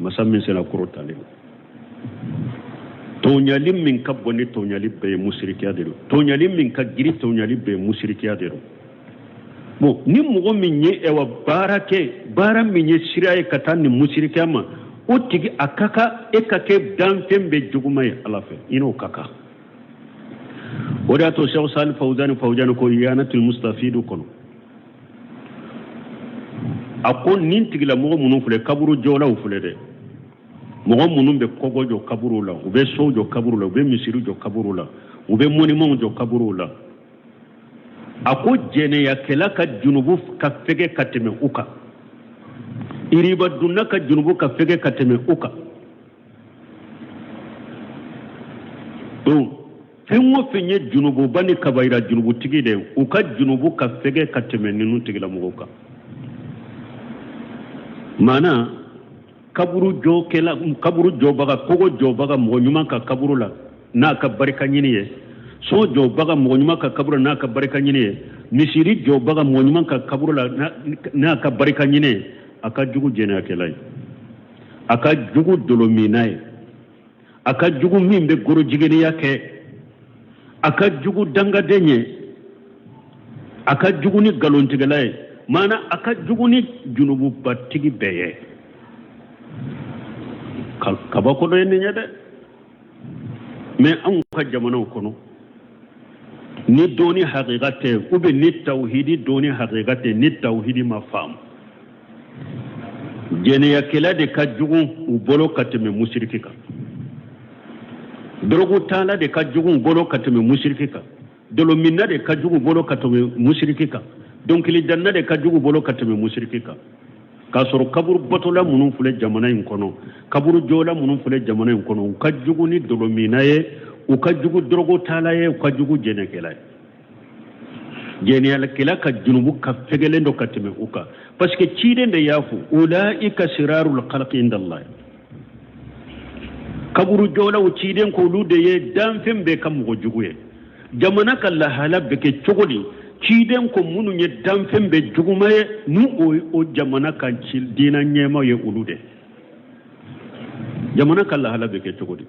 masa min sera kɔrɔtalen. Tɔɲali min ka bon ni tɔɲali bɛɛ ye musirikiya de don, tɔɲali min ka girin tɔɲali bɛɛ ye musirikiya de don. Bon, ni mɔgɔ min ye ɛwa baara kɛ, baara min ye sira ye ka taa nin musirikiya ma, o tigi a ka kan e ka kɛ danfɛn bɛɛ juguma ye Ala fɛ, i n'o ka kan. O de y'a to Sɛku Sali Fawuzani Fawuzani ko Iyanatul Mustafidu kɔnɔ, a ko nin tigilamɔgɔ minnu filɛ, kaburu jɔlaw filɛ dɛ, mɔgɔ minnu bɛ kɔgɔ jɔ kaburu la, u bɛ sow jɔ kaburu la, u bɛ misiri jɔ kaburu la, u bɛ monimanw jɔ kaburu la, a ko jɛnɛyakɛla ka junubu ka fɛgɛ ka tɛmɛ u kan, iribadunna ka junubu ka fɛgɛ ka tɛmɛ u kan. Donc fɛn o fɛn ye junububa ni kabayira junubutigi de, u ka junubu ka fɛgɛ ka tɛmɛ ninnu tigilamɔgɔw kan. Maana kaburu jɔkɛla, kaburu jɔbaga, kogo jɔbaga mɔgɔ ɲuman ka kaburu la n'a ka barika ɲini ye, so jɔbaga mɔgɔ ɲuman ka kaburu la n'a ka barika ɲini ye, misiri jɔbaga mɔgɔ ɲuman ka kaburu la n'a ka barika ɲini ye, a ka jugu jɛnɛyakɛla ye, a ka jugu dolominna ye, a ka jugu min bɛ gorojiginiya kɛ, a ka jugu dangaden ye, a ka jugu ni nkalontigɛla ye, maana a ka jugu ni junububatigi bɛɛ ye. Kabako dɔ ye nin ye dɛ. Mais anw ka jamanaw kɔnɔ, ni dɔnni hakika tɛ, ou bien ni tawhidi dɔnni hakika tɛ, ni tawhidi ma faamu, jɛnɛyakɛla de ka jugu u bolo ka tɛmɛ musiriki kan, dɔrɔgutala de ka jugu u bolo ka tɛmɛ musiriki kan, dolominna de ka jugu u bolo ka tɛmɛ musiriki kan, dɔnkilidanna de ka jugu u bolo ka tɛmɛ musiriki kan. K'a sɔrɔ kaburu batola minnu filɛ jamana in kɔnɔ, kaburu jɔla minnu filɛ jamana in kɔnɔ, u ka jugu ni dolominna ye, u ka jugu dɔrɔgutala ye, u ka jugu jɛnɛkɛla ye. Jɛnɛyakɛla ka junubu ka fɛgɛlen don ka tɛmɛ u kan, parce que ciden de y'a fɔ ulaika sirarul khalqi inda Allah. Kaburu jɔlaw ciden k'olu de ye danfɛn bɛɛ ka mɔgɔ jugu ye. Jamana ka lahala bɛ kɛ cogo di? Ciden ko minnu ye danfɛn bɛɛ juguma ye, n'u o jamana ka ci diina ɲɛmaa ye olu de. Jamana ka lahala bɛ kɛ cogo di?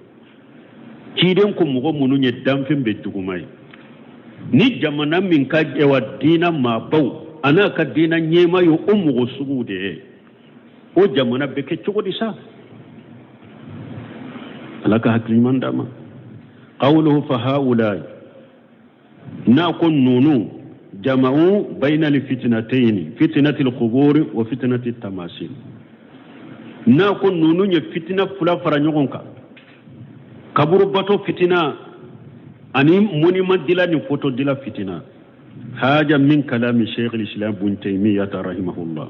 Ciden ko mɔgɔ minnu ye danfɛn bɛɛ juguma ye, ni jamana min ka ɛwa diina maabaw a n'a ka diina ɲɛmaa ye o mɔgɔ suguw de ye, o jamana bɛ kɛ cogo di sa? Ala ka hakili ɲuman d'an ma. Qawluhu fa haulai, n'a ko nunu jama'u bayna al fitnatayn, fitnati al qubur wa fitnati tamasil. N'a ko nunu ye fitina fila fara ɲɔgɔn kan, kaburu bato fitina ani monument dila ni foto dila fitina. Haja min kalami Sheikh al-Islam Ibn Taymiyyah rahimahullah.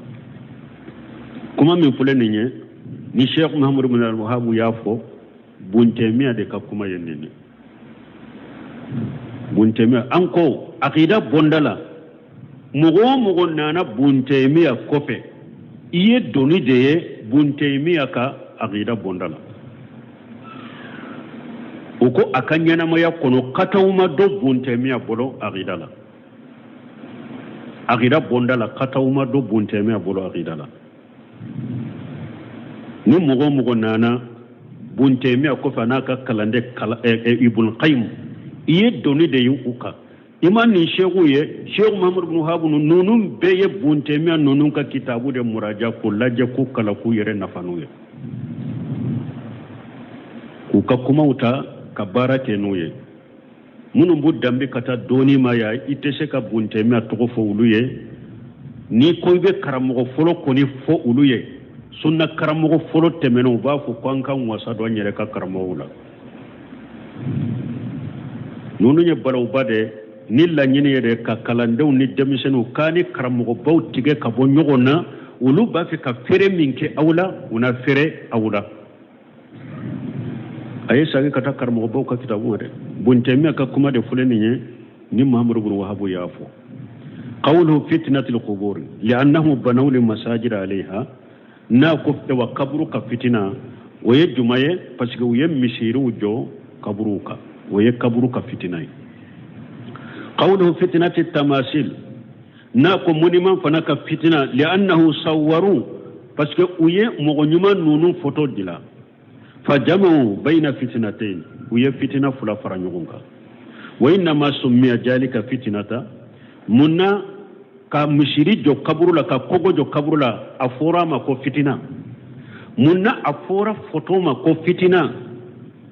Kuma min filɛ nin ye ni Sheikh Muhammad ibn al-Wahhab y'a fɔ, Bun Taymiyyah de ka kuma ye nin ye. Bun Taymiyyah an ko akida bonda la, mɔgɔ o mɔgɔ nana Bun Taymiyyah kɔfɛ, i ye doni de ye Bun Taymiyyah ka akida bonda la. O ko a ka ɲɛnamaya kɔnɔ kataw ma don Bun Taymiyyah bolo akida la. Akida bonda la, kataw ma don Bun Taymiyyah bolo akida la. Ni mɔgɔ o mɔgɔ nana Bun Taymiyyah kɔfɛ n'a ka kalanden Ibn Qayyim, i ye doni de ye u kan. I ma nin seku ye, Seku Muhammad ibn Wahhab, ninnu bɛɛ ye Bun Taymiyyah ninnu ka kitabu de muraja k'o lajɛ k'o kalan k'u yɛrɛ nafa n'u ye, k'u ka kumaw ta ka baara kɛ n'u ye. Minnu b'u danbe ka taa dɔɔni ma yan, i tɛ se ka Bun Taymiyyah tɔgɔ fɔ olu ye. N'i ko i bɛ karamɔgɔ fɔlɔ kɔni fɔ olu ye, sunna karamɔgɔ fɔlɔ tɛmɛnen, u b'a fɔ ko an ka wasa don an yɛrɛ ka karamɔgɔw la. Ninnu ye balawuba de ni laɲini ye de ka kalandenw ni denmisɛnninw k'a ni karamɔgɔbaw tigɛ ka bɔ ɲɔgɔn na. Olu b'a fɛ ka feere min kɛ aw la, u na feere aw la. A ye sagi ka taa karamɔgɔbaw ka kitabu ma dɛ. Bun Taymiyyah ka kuma de filɛ nin ye ni Muhammad ibn Wahhab y'a fɔ. Qawluhu fitnatul qubur li'annahu banaw li masajid alayha. N'a ko wa kaburu ka fitina, o ye juma ye? Parce que u ye misiriw jɔ kaburuw kan, o ye kaburu ka fitina ye. Qawluhu fitnati tamasil, n'a ko monument fana ka fitina, li'annahu sawwaru, parce que u ye mɔgɔ ɲuman ninnu photo dila. Fa jama'u bayna fitnatayn, u ye fitina fila fara ɲɔgɔn kan. Wa innama summiya jalika fitnata, mun na ka misiri jɔ kaburu la, ka kogo jɔ kaburu la, a fɔra a ma ko fitina? Mun na a fɔra foto ma ko fitina?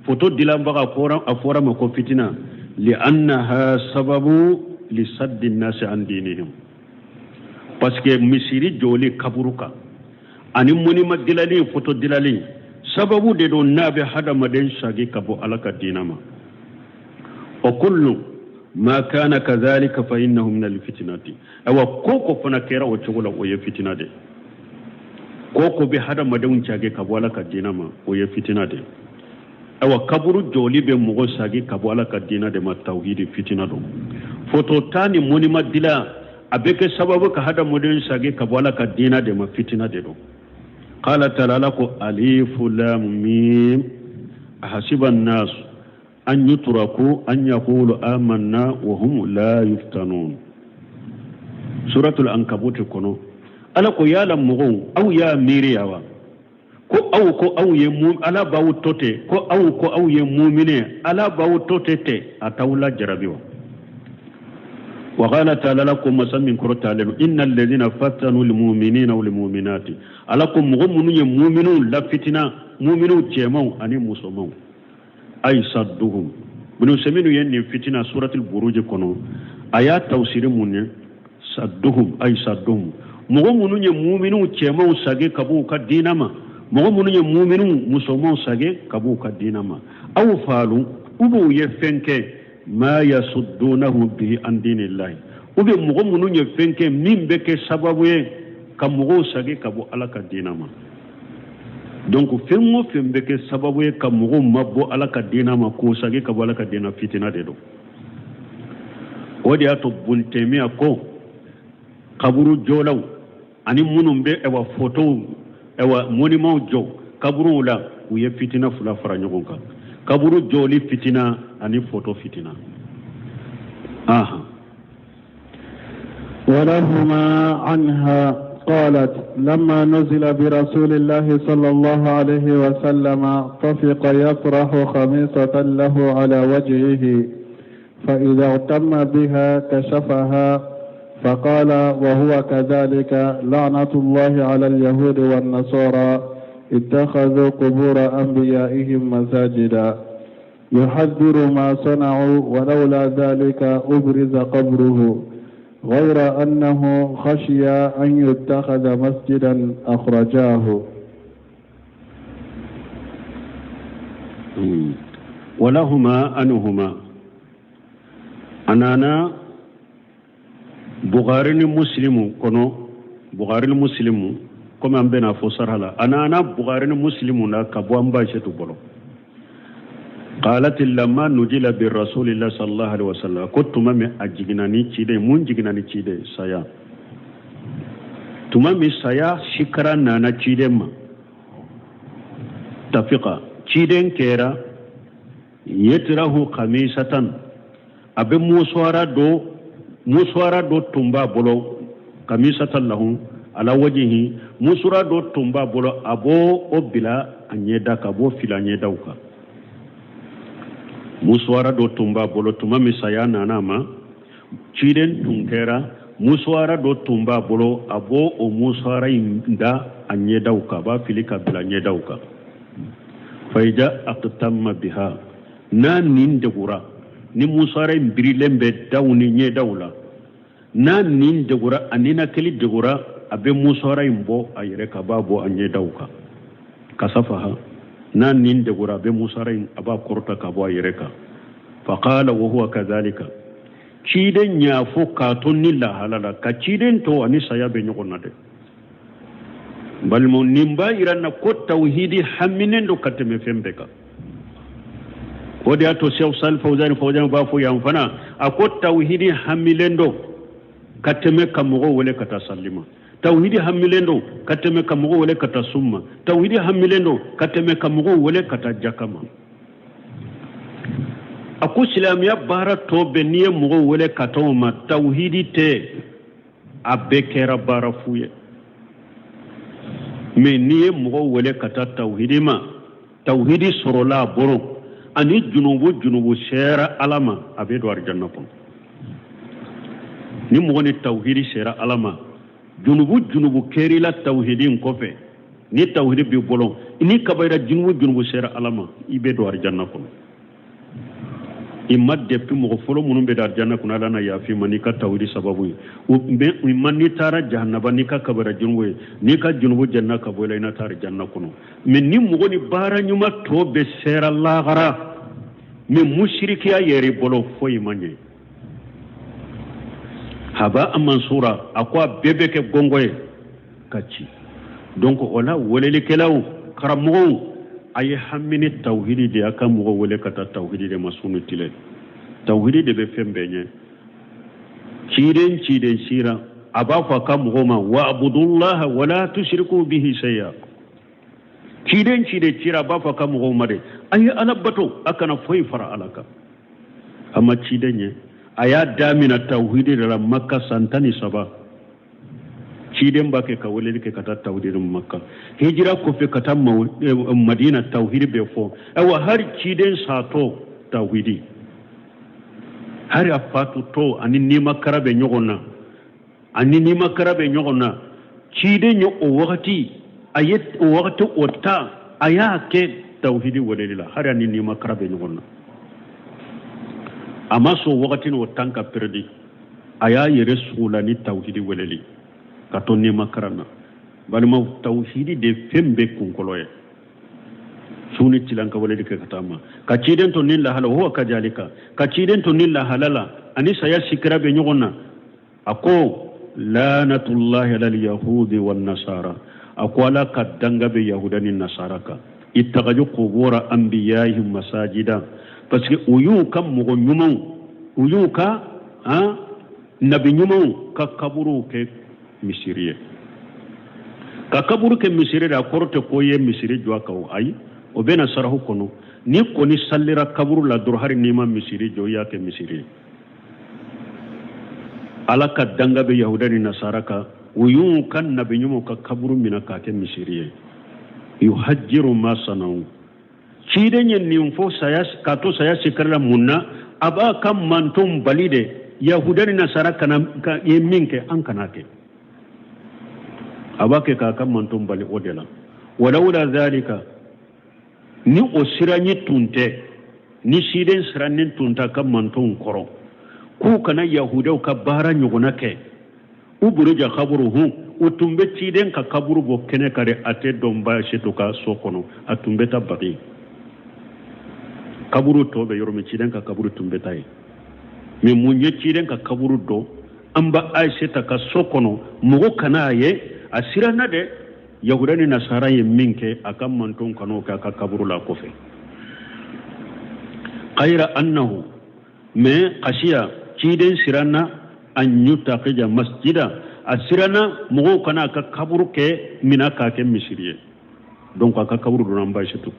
Foto dilanbaga a fɔra ma ko fitina, li'annaha sababu li saddi nasi an dinihim, parce que misiri jɔli kaburu kan ani monument dilali, foto dilali, sababu de don n'a bɛ hadamaden sagi ka bɔ Ala ka diina ma. Wa kullu ma kana kadhalika fa innahu min alfitnati. Awa ko ko fana kɛra o cogo la, o ye fitina de. Ko ko bɛ hadamadenw cage ka bɔ Ala ka diina ma, o ye fitina de. Awa kaburu jɔli bɛ mɔgɔ sagi ka bɔ Ala ka diina de ma, tawhidi fitina don. Foto ta ni monument dila, a bɛ kɛ sababu ka hadamaden sagi ka bɔ Ala ka diina de ma, fitina de don. Qala ta'ala, Ala ko alifu lam mim, ahasiba an-nas an yutraku an yaqulu amanna wa hum la yuftanun. Suratul Ankabut kɔnɔ, Ala ko yala mɔgɔw, aw y'a miiriya wa ko aw ko aw ye mu, Ala b'aw to ten, ko aw ko aw ye mumine, Ala b'aw to ten ten, a t'aw lajarabi wa? Wa qala ta'ala, Ala ko masa min kɔrɔtalen don, inna alladhina fatanu lmuminina walmuminati. Ala ko mɔgɔ minnu ye muminuw lafitina, muminuw cɛmanw ani musomanw, ay sadduhum. Ibn Usaymin ye nin fitina suratul Buruj kɔnɔ, a y'a tawsiri mun ye? Sadduhum ay sadduhum, mɔgɔ minnu ye muminuw cɛmanw sage ka b'u ka diina ma, mɔgɔ minnu ye muminuw musomanw sage ka b'u ka diina ma, aw faalu, u b'u ye fɛn kɛ, ma yasuddunahum bihi an dinillahi, u bɛ mɔgɔ minnu ye fɛn kɛ min bɛ kɛ sababu ye ka mɔgɔw sage ka bɔ Ala ka diina ma. Donc fɛn o fɛn bɛ kɛ sababu ye ka mɔgɔw mabɔ Ala ka diina ma, k'o sage ka bɔ Ala ka diina, fitina de don. O de y'a to Bun Taymiya ko kaburu jɔlaw ani minnu bɛ ɛwa fotow, ɛwa monumentw jɔ kaburuw la, u ye fitina fila fara ɲɔgɔn kan, kaburu jɔli fitina ani foto fitina. Aha. ولهما عنها قالت لما نزل برسول الله صلى الله عليه وسلم طفق يطرح خميصة له على وجهه فإذا اغتم بها كشفها فقال وهو كذلك لعنة الله على اليهود والنصارى اتخذوا قبور أنبيائهم مساجدا يحذر ما صنعوا ولولا ذلك أبرز قبره غير أنه خشي أن يتخذ مسجدا أخرجاه. ولهما عنهما a nana Bukhari ni Muslimu kɔnɔ Bukhari ni Muslimu komi an bɛna fɔ sara la a nana Bukhari ni Muslimu na ka bɔ an ba Aisatu bolo qalat lamma nuzila bi rasulillah sallallahu alaihi wasallam ko tuma min a jiginna ni ciden mun jiginna ni ciden saya tuma min saya sikara nana ciden ma tafiqa ciden kɛra yatirahu khamisatan a bɛ musuwara dɔ musuwara dɔ tun b'a bolo khamisatan lahu ala wajihi musuwara dɔ tun b'a bolo a b'o o bila a ɲɛda kan a b'o fili a ɲɛdaw kan musuwara dɔ tun b'a bolo tuma min saya nana a ma ciden tun kɛra musuwara dɔ tun b'a bolo a b'o o musuwara in da a ɲɛdaw kan a b'a fili ka bila a ɲɛdaw kan faiza agtamma biha n'a nin degura ni musuwara in birilen bɛ daw ni ɲɛdaw la n'a nin degura a ninakili degura a bɛ musuwara in bɔ a yɛrɛ kan a b'a bɔ a ɲɛdaw kan kasafaha n'a nin degura a bɛ musuwara in a b'a kɔrɔta ka bɔ a yɛrɛ kan faqala wa huwa kadhalika ciden y'a fɔ k'a to ni lahala la ka ciden to ani saya bɛ ɲɔgɔn na dɛ balimaw nin b'a yira na ko tawhidi haminen don ka tɛmɛ fɛn bɛɛ kan o de y'a to Sheikh Salih Fawzani Fawzani b'a fɔ yan fana a ko tawhidi hamilen don ka tɛmɛ ka mɔgɔw wele ka taa sali ma tawhidi hamilen don ka tɛmɛ ka mɔgɔw wele ka taa sun ma tawhidi hamilen don ka tɛmɛ ka mɔgɔw wele ka taa jaka ma a ko silamɛya baara tɔ bɛɛ n'i ye mɔgɔw wele ka taa o ma tawhidi tɛ a bɛɛ kɛra baara fu ye mais n'i ye mɔgɔw wele ka taa tawhidi ma tawhidi sɔrɔla a bolo ani junubu junubu sera ala ma a bɛ don arijanna kɔnɔ ni mɔgɔ ni tawhidi sera ala ma junubu junubu kɛr'i la tawhidi in kɔfɛ ni tawhidi b'i bolo ni kabayira junubu junubu sera ala ma i bɛ don arijanna kɔnɔ i ma depuis mɔgɔ fɔlɔ minnu bɛ don arijanna kɔnɔ ala na yafa i ma n'i ka tawhidi sababu ye i ma n'i taara jahanaba n'i ka kabayira junubu ye n'i ka junubu jɛnna ka bɔ i la i na taa arijanna kɔnɔ mais ni mɔgɔ ni baara ɲuman tɔ bɛɛ sera lahara mais musirikiya yer'i bolo foyi ma ɲɛ haba mansura a ko a bɛɛ bɛ kɛ gɔngɔ ye ka ci donc o la welelikɛlaw karamɔgɔw a ye hami ni tawhidi de a ka mɔgɔ wele ka taa tawhidi de ma su ni tile tawhidi de bɛ fɛn bɛɛ ɲɛ ciden ciden sira a b'a fɔ a ka mɔgɔw ma wa abudullaha wala tushriku bihi shay'a ciden ciden cira a b'a fɔ a ka mɔgɔw ma de a ye ala bato a kana foyi fara ala kan a ma ciden ye a y'a damina tawhidi de la maka san 13 ciden b'a kɛ ka weleli kɛ ka taa tawhidi maka hijira kɔfɛ ka taa eh, madina tawhidi bɛ fɔ ayiwa hari ciden satɔ tawhidi hari a fatutɔ ani nimakara bɛ ɲɔgɔn na ani nimakara bɛ ɲɔgɔn na ciden ye o wagati a ye o wagati o ta a y'a kɛ tawhidi weleli la hari ani nimakara bɛ ɲɔgɔn na a ma sɔn wagati n'o tan ka peredi a y'a yɛrɛ sugula ni tawhidi weleli ka to nimakara na balimaw tawhidi de fɛn bɛɛ kunkolo ye su ni tile an ka weleli kɛ ka taa ma ka ciden to ni lahala huwa kajalika ka ciden to ni lahala la ani saya sikira bɛ ɲɔgɔn na a ko lanatullahi alal yahudi wan nasara a ko ala ka danga bɛ yahuda ni nasara kan ittakaju kubura anbiyahim masajida parce que u y'u ka mɔgɔ ɲumanw u y'u ka han nabi ɲumanw ka kaburuw kɛ misiri ye ka kaburu kɛ misiri de a kɔrɔ tɛ ko i ye misiri jɔ a kan o ayi o bɛ na sarahu kɔnɔ n'i kɔni salira kaburu la dɔrɔn hali n'i ma misiri jɔ i y'a kɛ misiri ye Ala ka danga bɛ yahuda ni nasara kan, u y'u ka nabi ɲumanw ka kaburu minɛ k'a kɛ misiri ye. Yuhajjiru ma sanau, ciden ye nin fɔ saya k'a to saya sikara la. Mun na? A b'a ka mantonw bali de, yahuda ni nasara kana ka ye min kɛ, an kana kɛ. A b'a kɛ k'a ka mantonw bali o de la. Walawla zalika, ni o siranɲɛ tun tɛ, ni ciden sirannen tun t'a ka mantonw kɔrɔ k'u kana yahudaw ka baara ɲɔgɔnna kɛ, uburija kaburuhu, u tun bɛ ciden ka kaburu bɔ kɛnɛ kan de, a tɛ don ba Asetu ka so kɔnɔ, a tun bɛ taa Baki kaburu tɔ bɛ yɔrɔ min, ciden ka kaburu tun bɛ taa yen. Mais mun ye ciden ka kaburu don an ba Ayiseta ka so kɔnɔ, mɔgɔ kana a ye? A siranna de, yahuda ni nasara ye min kɛ, a ka manton kan'o kɛ a ka kaburu la kɔfɛ. Kayira annahu, mais kasiya, ciden siranna an yutakija masjida, a siranna mɔgɔw kana a ka kaburu kɛ mina k'a kɛ misiri ye. Donc a ka kaburu donna an ba Asetu.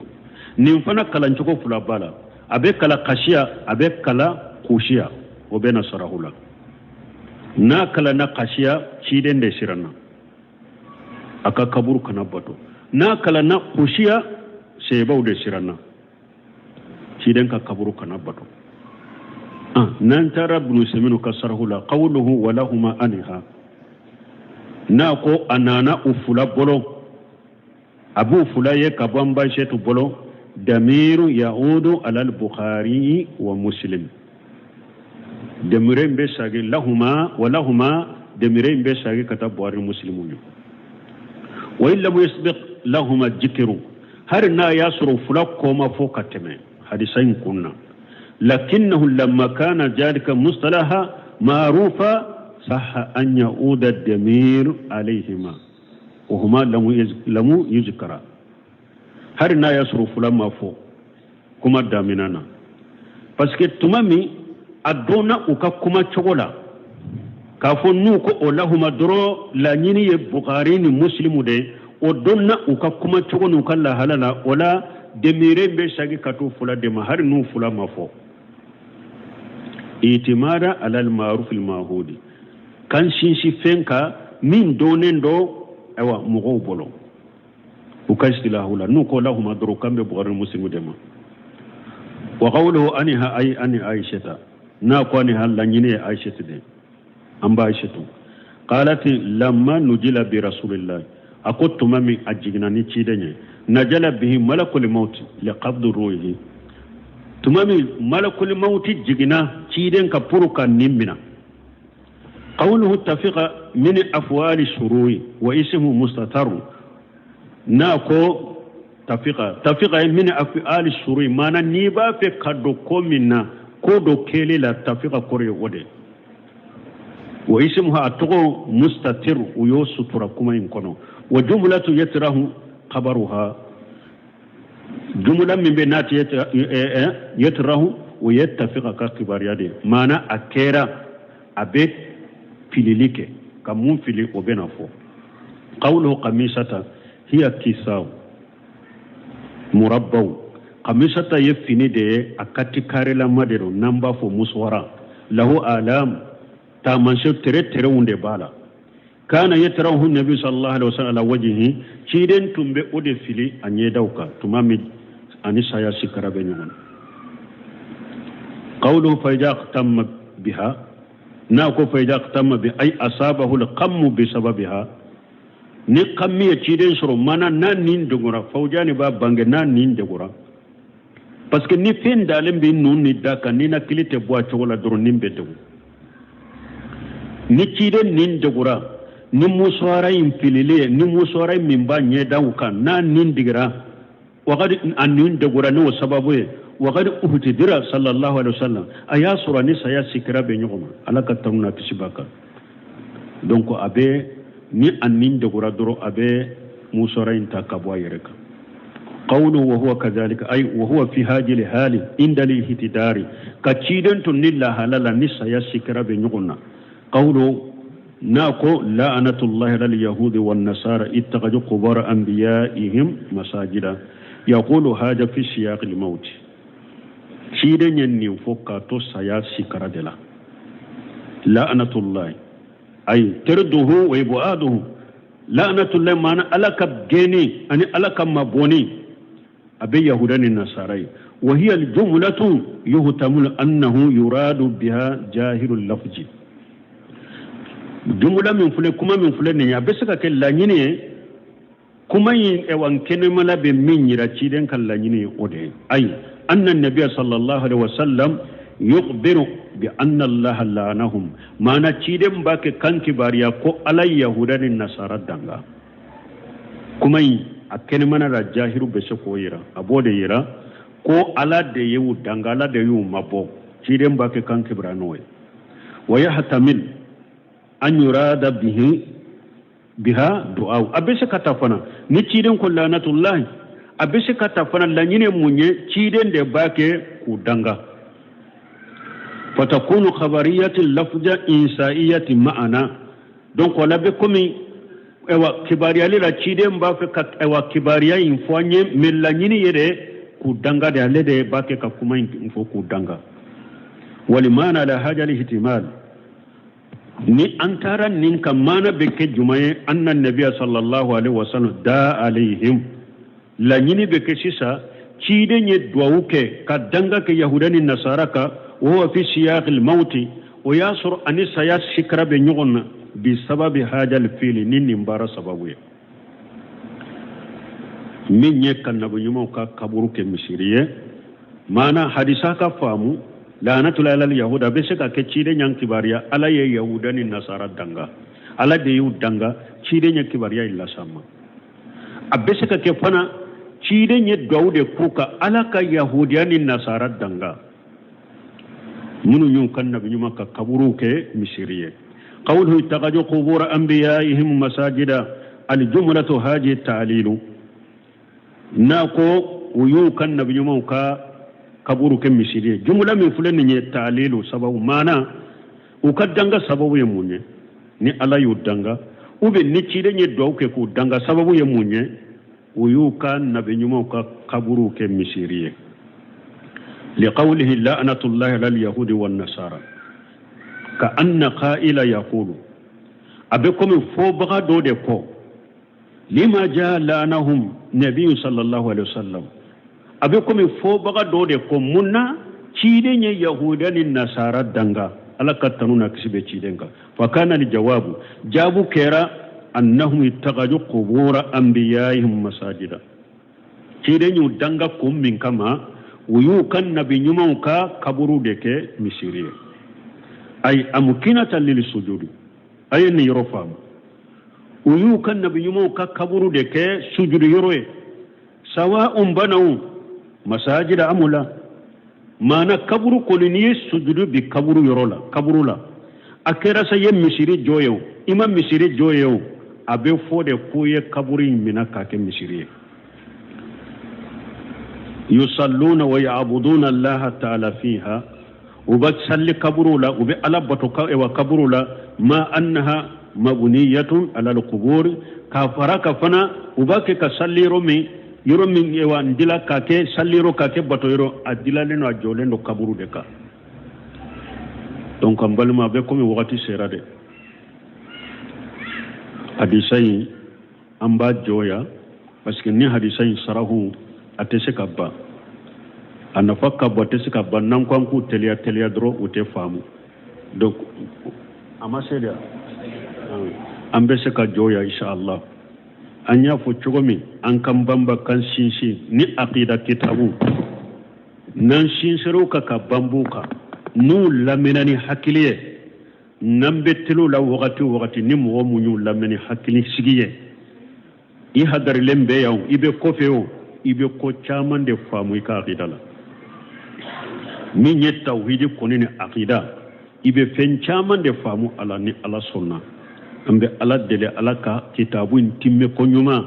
Nin fana kalancogo fila b'a la, a bɛ kala kasiya, a bɛ kala kusiya, o bɛ na sarahu la. N'a kalanna kasiya, ciden de siranna a ka kaburu kana bato. N'a kalanna kusiya, sebaw de siranna ciden ka kaburu kana bato. N'an taara Bunu Seminu ka sarahu la, qawluhu walahuma anha, n'a ko a nana u fila bolo, a b'u fila ye ka bɔ an ba Asetu bolo, damiru yaudu alal Bukhari wa Muslim. Demire in bɛ sagi lahuma wa lahuma, demire in bɛ sagi ka taa Buhari ni Muslimu ye. Wa in lam yasbiq lahuma jikiru, hari n'a y'a sɔrɔ fila kɔma fɔ ka tɛmɛ hadisa in kun na, lakinnahu lamma kana jalika mustalaha ma'rufa sahha an yauda damir alayhima wa huma lamu yuzkara. Hari n'a y'a sɔrɔ fila ma fɔ kuma damina na, parce que tuma min a dɔnna u ka kuma cogo la k'a fɔ n'u ko o lahuma dɔrɔn, laɲini ye Bukari ni Muslimu de ye, o dɔnna u ka kuma cogo n'u ka lahala la, o la demire bɛ sagi ka t'u fila de ma, hali n'u fila ma fɔ. Itimada alal maruf al mahudi, kan sinsin fɛn kan min dɔnnen don, ayiwa, mɔgɔw bolo u ka istilahu la, n'u ko lahuma dɔrɔn, kan bɛ Bukari ni Muslimu de ma. Wa qawluhu anha ay ani Aishata, n'a ko anha, laɲini ye Aishatu de, an ba Aishatu. Qalat lamma nujila bi rasulillah, a ko tuma min a jiginna ni ciden ye, najala bihi malakul maut li qabdi ruhi, tuma min malakul maut jiginna ciden ka pour ka nin mina. Qawluhu tafiqa min afwali shurui wa ismu mustataru, n'a ko tafiqa, tafiqa ye min afwali shurui, maana n'i b'a fɛ ka don ko min na, ko dɔ kɛli la, tafiqa kɔrɔ ye o de. Wa ismuha, a tɔgɔ mustatir, u y'o sutura kuma in kɔnɔ. Wa jumlatu yatrahu khabaruha, jumla min bɛ n'a tɛ yatrahu, o ye tafiqa ka kibaruya de ye, maana a kɛra a bɛ filili kɛ ka mun fili, o bɛ na fɔ. Qawluhu qamisata hiya kisaw murabbaw, qamisata ye fini de ye, a kati karelama de don, n'an b'a fɔ musuwara, lahu alam, taamasiyɛn tere terew de b'a la. Kana yatrahu nabi sallallahu alaihi wasallam ala wajhihi, ciden tun bɛ o de fili a ɲɛdaw kan tuma min ani saya sikara bɛ ɲɔgɔn na. Qawluhu fa idha iqtamma biha, n'a ko fa idha iqtamma bi ay asabahu alqammu bi sababiha, ni kammi ye ciden sɔrɔ, mana n'a nin degora, fawjani b'a bange n'a nin degora, parce que ni fɛn dalen bɛ nun ni da kan, ninakili tɛ bɔ a cogo la dɔrɔn, nin bɛ degun. Ni ciden nin degora ni musuwara in filili ye, ni musuwara in min b'a ɲɛdaw kan, n'a nin digira, wagati a nin degora n'o sababu ye, wagati uhtidira sallallahu alaihi wasallam, a y'a sɔrɔ ni saya sikira bɛ ɲɔgɔn ma, Ala ka tanu n'a kisi b'a kan. Donc a bɛ ni a nin degora dɔrɔn, a bɛ musuwara in ta ka bɔ a yɛrɛ kan. Qawlu wa huwa kadhalika ay wa huwa fi hadhihi hali inda al-ihtidari, ka ciden to ni lahala la ni saya sikira bɛ ɲɔgɔn na. Qawlu, n'a ko la'anatullahi alal yahudi wan nasara ittakhadhu qubur anbiya'ihim masajida, yaqulu hada fi siyaq al maut, ciden ye nin fɔ k'a to saya sikara de la. La'anatullahi ay tarduhu wa ibu'aduhu, la'anatullahi maana Ala ka gɛnni ani Ala ka mabɔni a bɛ yahuda ni nasara ye. Wa hiya aljumlatu yuhtamalu annahu yuradu biha jahiru lafzi. Jumla min filɛ, kuma min filɛ nin ye, a bɛ se ka kɛ laɲini ye kuma in ɛwa kɛnɛmala bɛ min yira, ciden ka laɲini ye o de ye. Ayi anna nabiya sallallahu alaihi wasallam yukhbiru bi anna allaha la'anahum, maana ciden b'a kɛ kan kibariya ko Ala yahuda ni nasara danga. Kuma in a kɛnɛmana la, jahiru bɛ se k'o yira, a b'o de yira ko Ala de y'u danga, Ala de y'u mabɔ. Ciden b'a kɛ kan kibariya n'o ye. Wa yahtamil an yurada bihi biha du'a, a bɛ se ka ta fana ni ciden ko lanatullahi, a bɛ se ka ta fana laɲini mun ye, ciden de b'a kɛ k'u danga. Fatakunu khabariyati lafja insaiyati ma'ana. Donc o la bɛ komi ɛwa kibariyali la, ciden b'a fɛ ka ɛwa kibariya in fɔ an ye, mais laɲini ye de k'u danga de, ale de b'a kɛ ka kuma in fɔ k'u danga. Walimana la hajali ihtimal, ni an taara nin ka maana bɛ kɛ jumɛn ye? Anna nabiya sallallahu alaihi wasallam da alaihim, laɲini bɛ kɛ sisan ciden ye duwawu kɛ ka danga kɛ yahuda ni nasara kan. Wa huwa fi siyaqil mauti, o y'a sɔrɔ ani saya sikara bɛ ɲɔgɔn na, bi sababi hajal fili, ni nin baara sababu ye min ye ka nabi ɲumanw ka kaburu kɛ misiri ye. Maana hadisa ka faamu, laanatulahi alal yahuda, a bɛ se ka kɛ ciden y'an kibaruya Ala ye yahuda ni nasara danga, Ala de y'u danga, ciden ye kibaruya in las'an ma. A bɛ se ka kɛ fana ciden ye duwawu de k'u kan, Ala ka yahudiya ni nasara danga minnu y'u ka nabi ɲuman ka kaburuw kɛ misiri ye. Qawluhu ittakhadhu qubura anbiyaihim masajida, aljumlatu haji ta'lilu, n'a ko u y'u ka nabi ɲumanw ka kaburu kɛ misiri ye, jumla min filɛ nin ye ta'lilu sababu, maana u ka danga sababu ye mun ye? Ni Ala y'u danga ou bien ni ciden ye duwawu kɛ k'u danga, sababu ye mun ye? U y'u ka nabi ɲumanw ka kaburuw kɛ misiri ye. Liqawlihi la'natullahi alal yahudi wan nasara, ka anna qa'ila yaqulu, a bɛ komi fɔbaga dɔ de ko lima jaa la'anahum nabiyu sallallahu alaihi wasallam, a bɛ komi fɔbaga dɔ de ko mun na ciden ye yahuda ni nasara danga, Ala ka tanu na kisi bɛ ciden kan. Fa kana li jawabu, jaabu kɛra annahum ittakhadhu qubura anbiyaihim masajida, ciden y'u danga kun min kama, u y'u ka nabi ɲumanw ka kaburu de kɛ misiri ye, ay amkinatan lil sujudi. A ye nin yɔrɔ faamu, u y'u ka nabi ɲumanw ka kaburu de kɛ sujudu yɔrɔ ye. Sawa'un banaw masajida amula, maana kaburu kɔni n'i ye sujudu bi kaburu yɔrɔ la, kaburu la, a kɛra sa ye misiri jɔ ye o, i ma misiri jɔ ye o, a bɛ fɔ de ko ye kaburu in minɛ k'a kɛ misiri ye. Yusalluna wa ya'buduna allaha ta'ala fiha, u bɛ salli kaburu la, u bɛ Ala bato wa kaburu la, ma annaha mabniyatun ala alqubur, k'a fara ka fana u b'a kɛ ka salli yɔrɔ min, yɔrɔ min wa n dila k'a kɛ salli yɔrɔ, k'a kɛ bato yɔrɔ, a dilalen don, a jɔlen don kaburu de kan. Donc an balima, a bɛ komi wagati sera dɛ. Hadisa in an b'a jɔ yan, parce que ni hadisa in sarahu a tɛ se ka ban, a nafa ka bon, a tɛ se ka ban. N'an ko an k'u teliya teliya dɔrɔn, u tɛ faamu. Donc a ma se de, an bɛ se ka jɔ yan inshallah. An y'a fɔ cogo min, an kan banba kan sinsin ni aqida kitabu, n'an sinsir'u kan ka banbu kan, n'u lamɛnna ni hakili ye, n'an bɛ teliw la wagati o wagati, ni mɔgɔ mun y'u lamɛn ni hakili sigi ye, i hadarilen bɛ yan, i bɛ kɔfɛ o, i bɛ ko caman de faamu i ka aqida la. Min ye tawhidi kɔni ni aqida, i bɛ fɛn caman de faamu a la ni Ala sɔnna. An bɛ Ala deli, Ala ka kitabu in timmɛ ko ɲuman,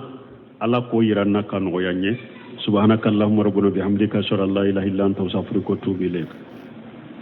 Ala k'o yira n na ka nɔgɔya n ye. Subhanaka allahumma rabbana bihamdika, ashhadu an la ilaha illa anta, astaghfiruka wa atubu ilayk.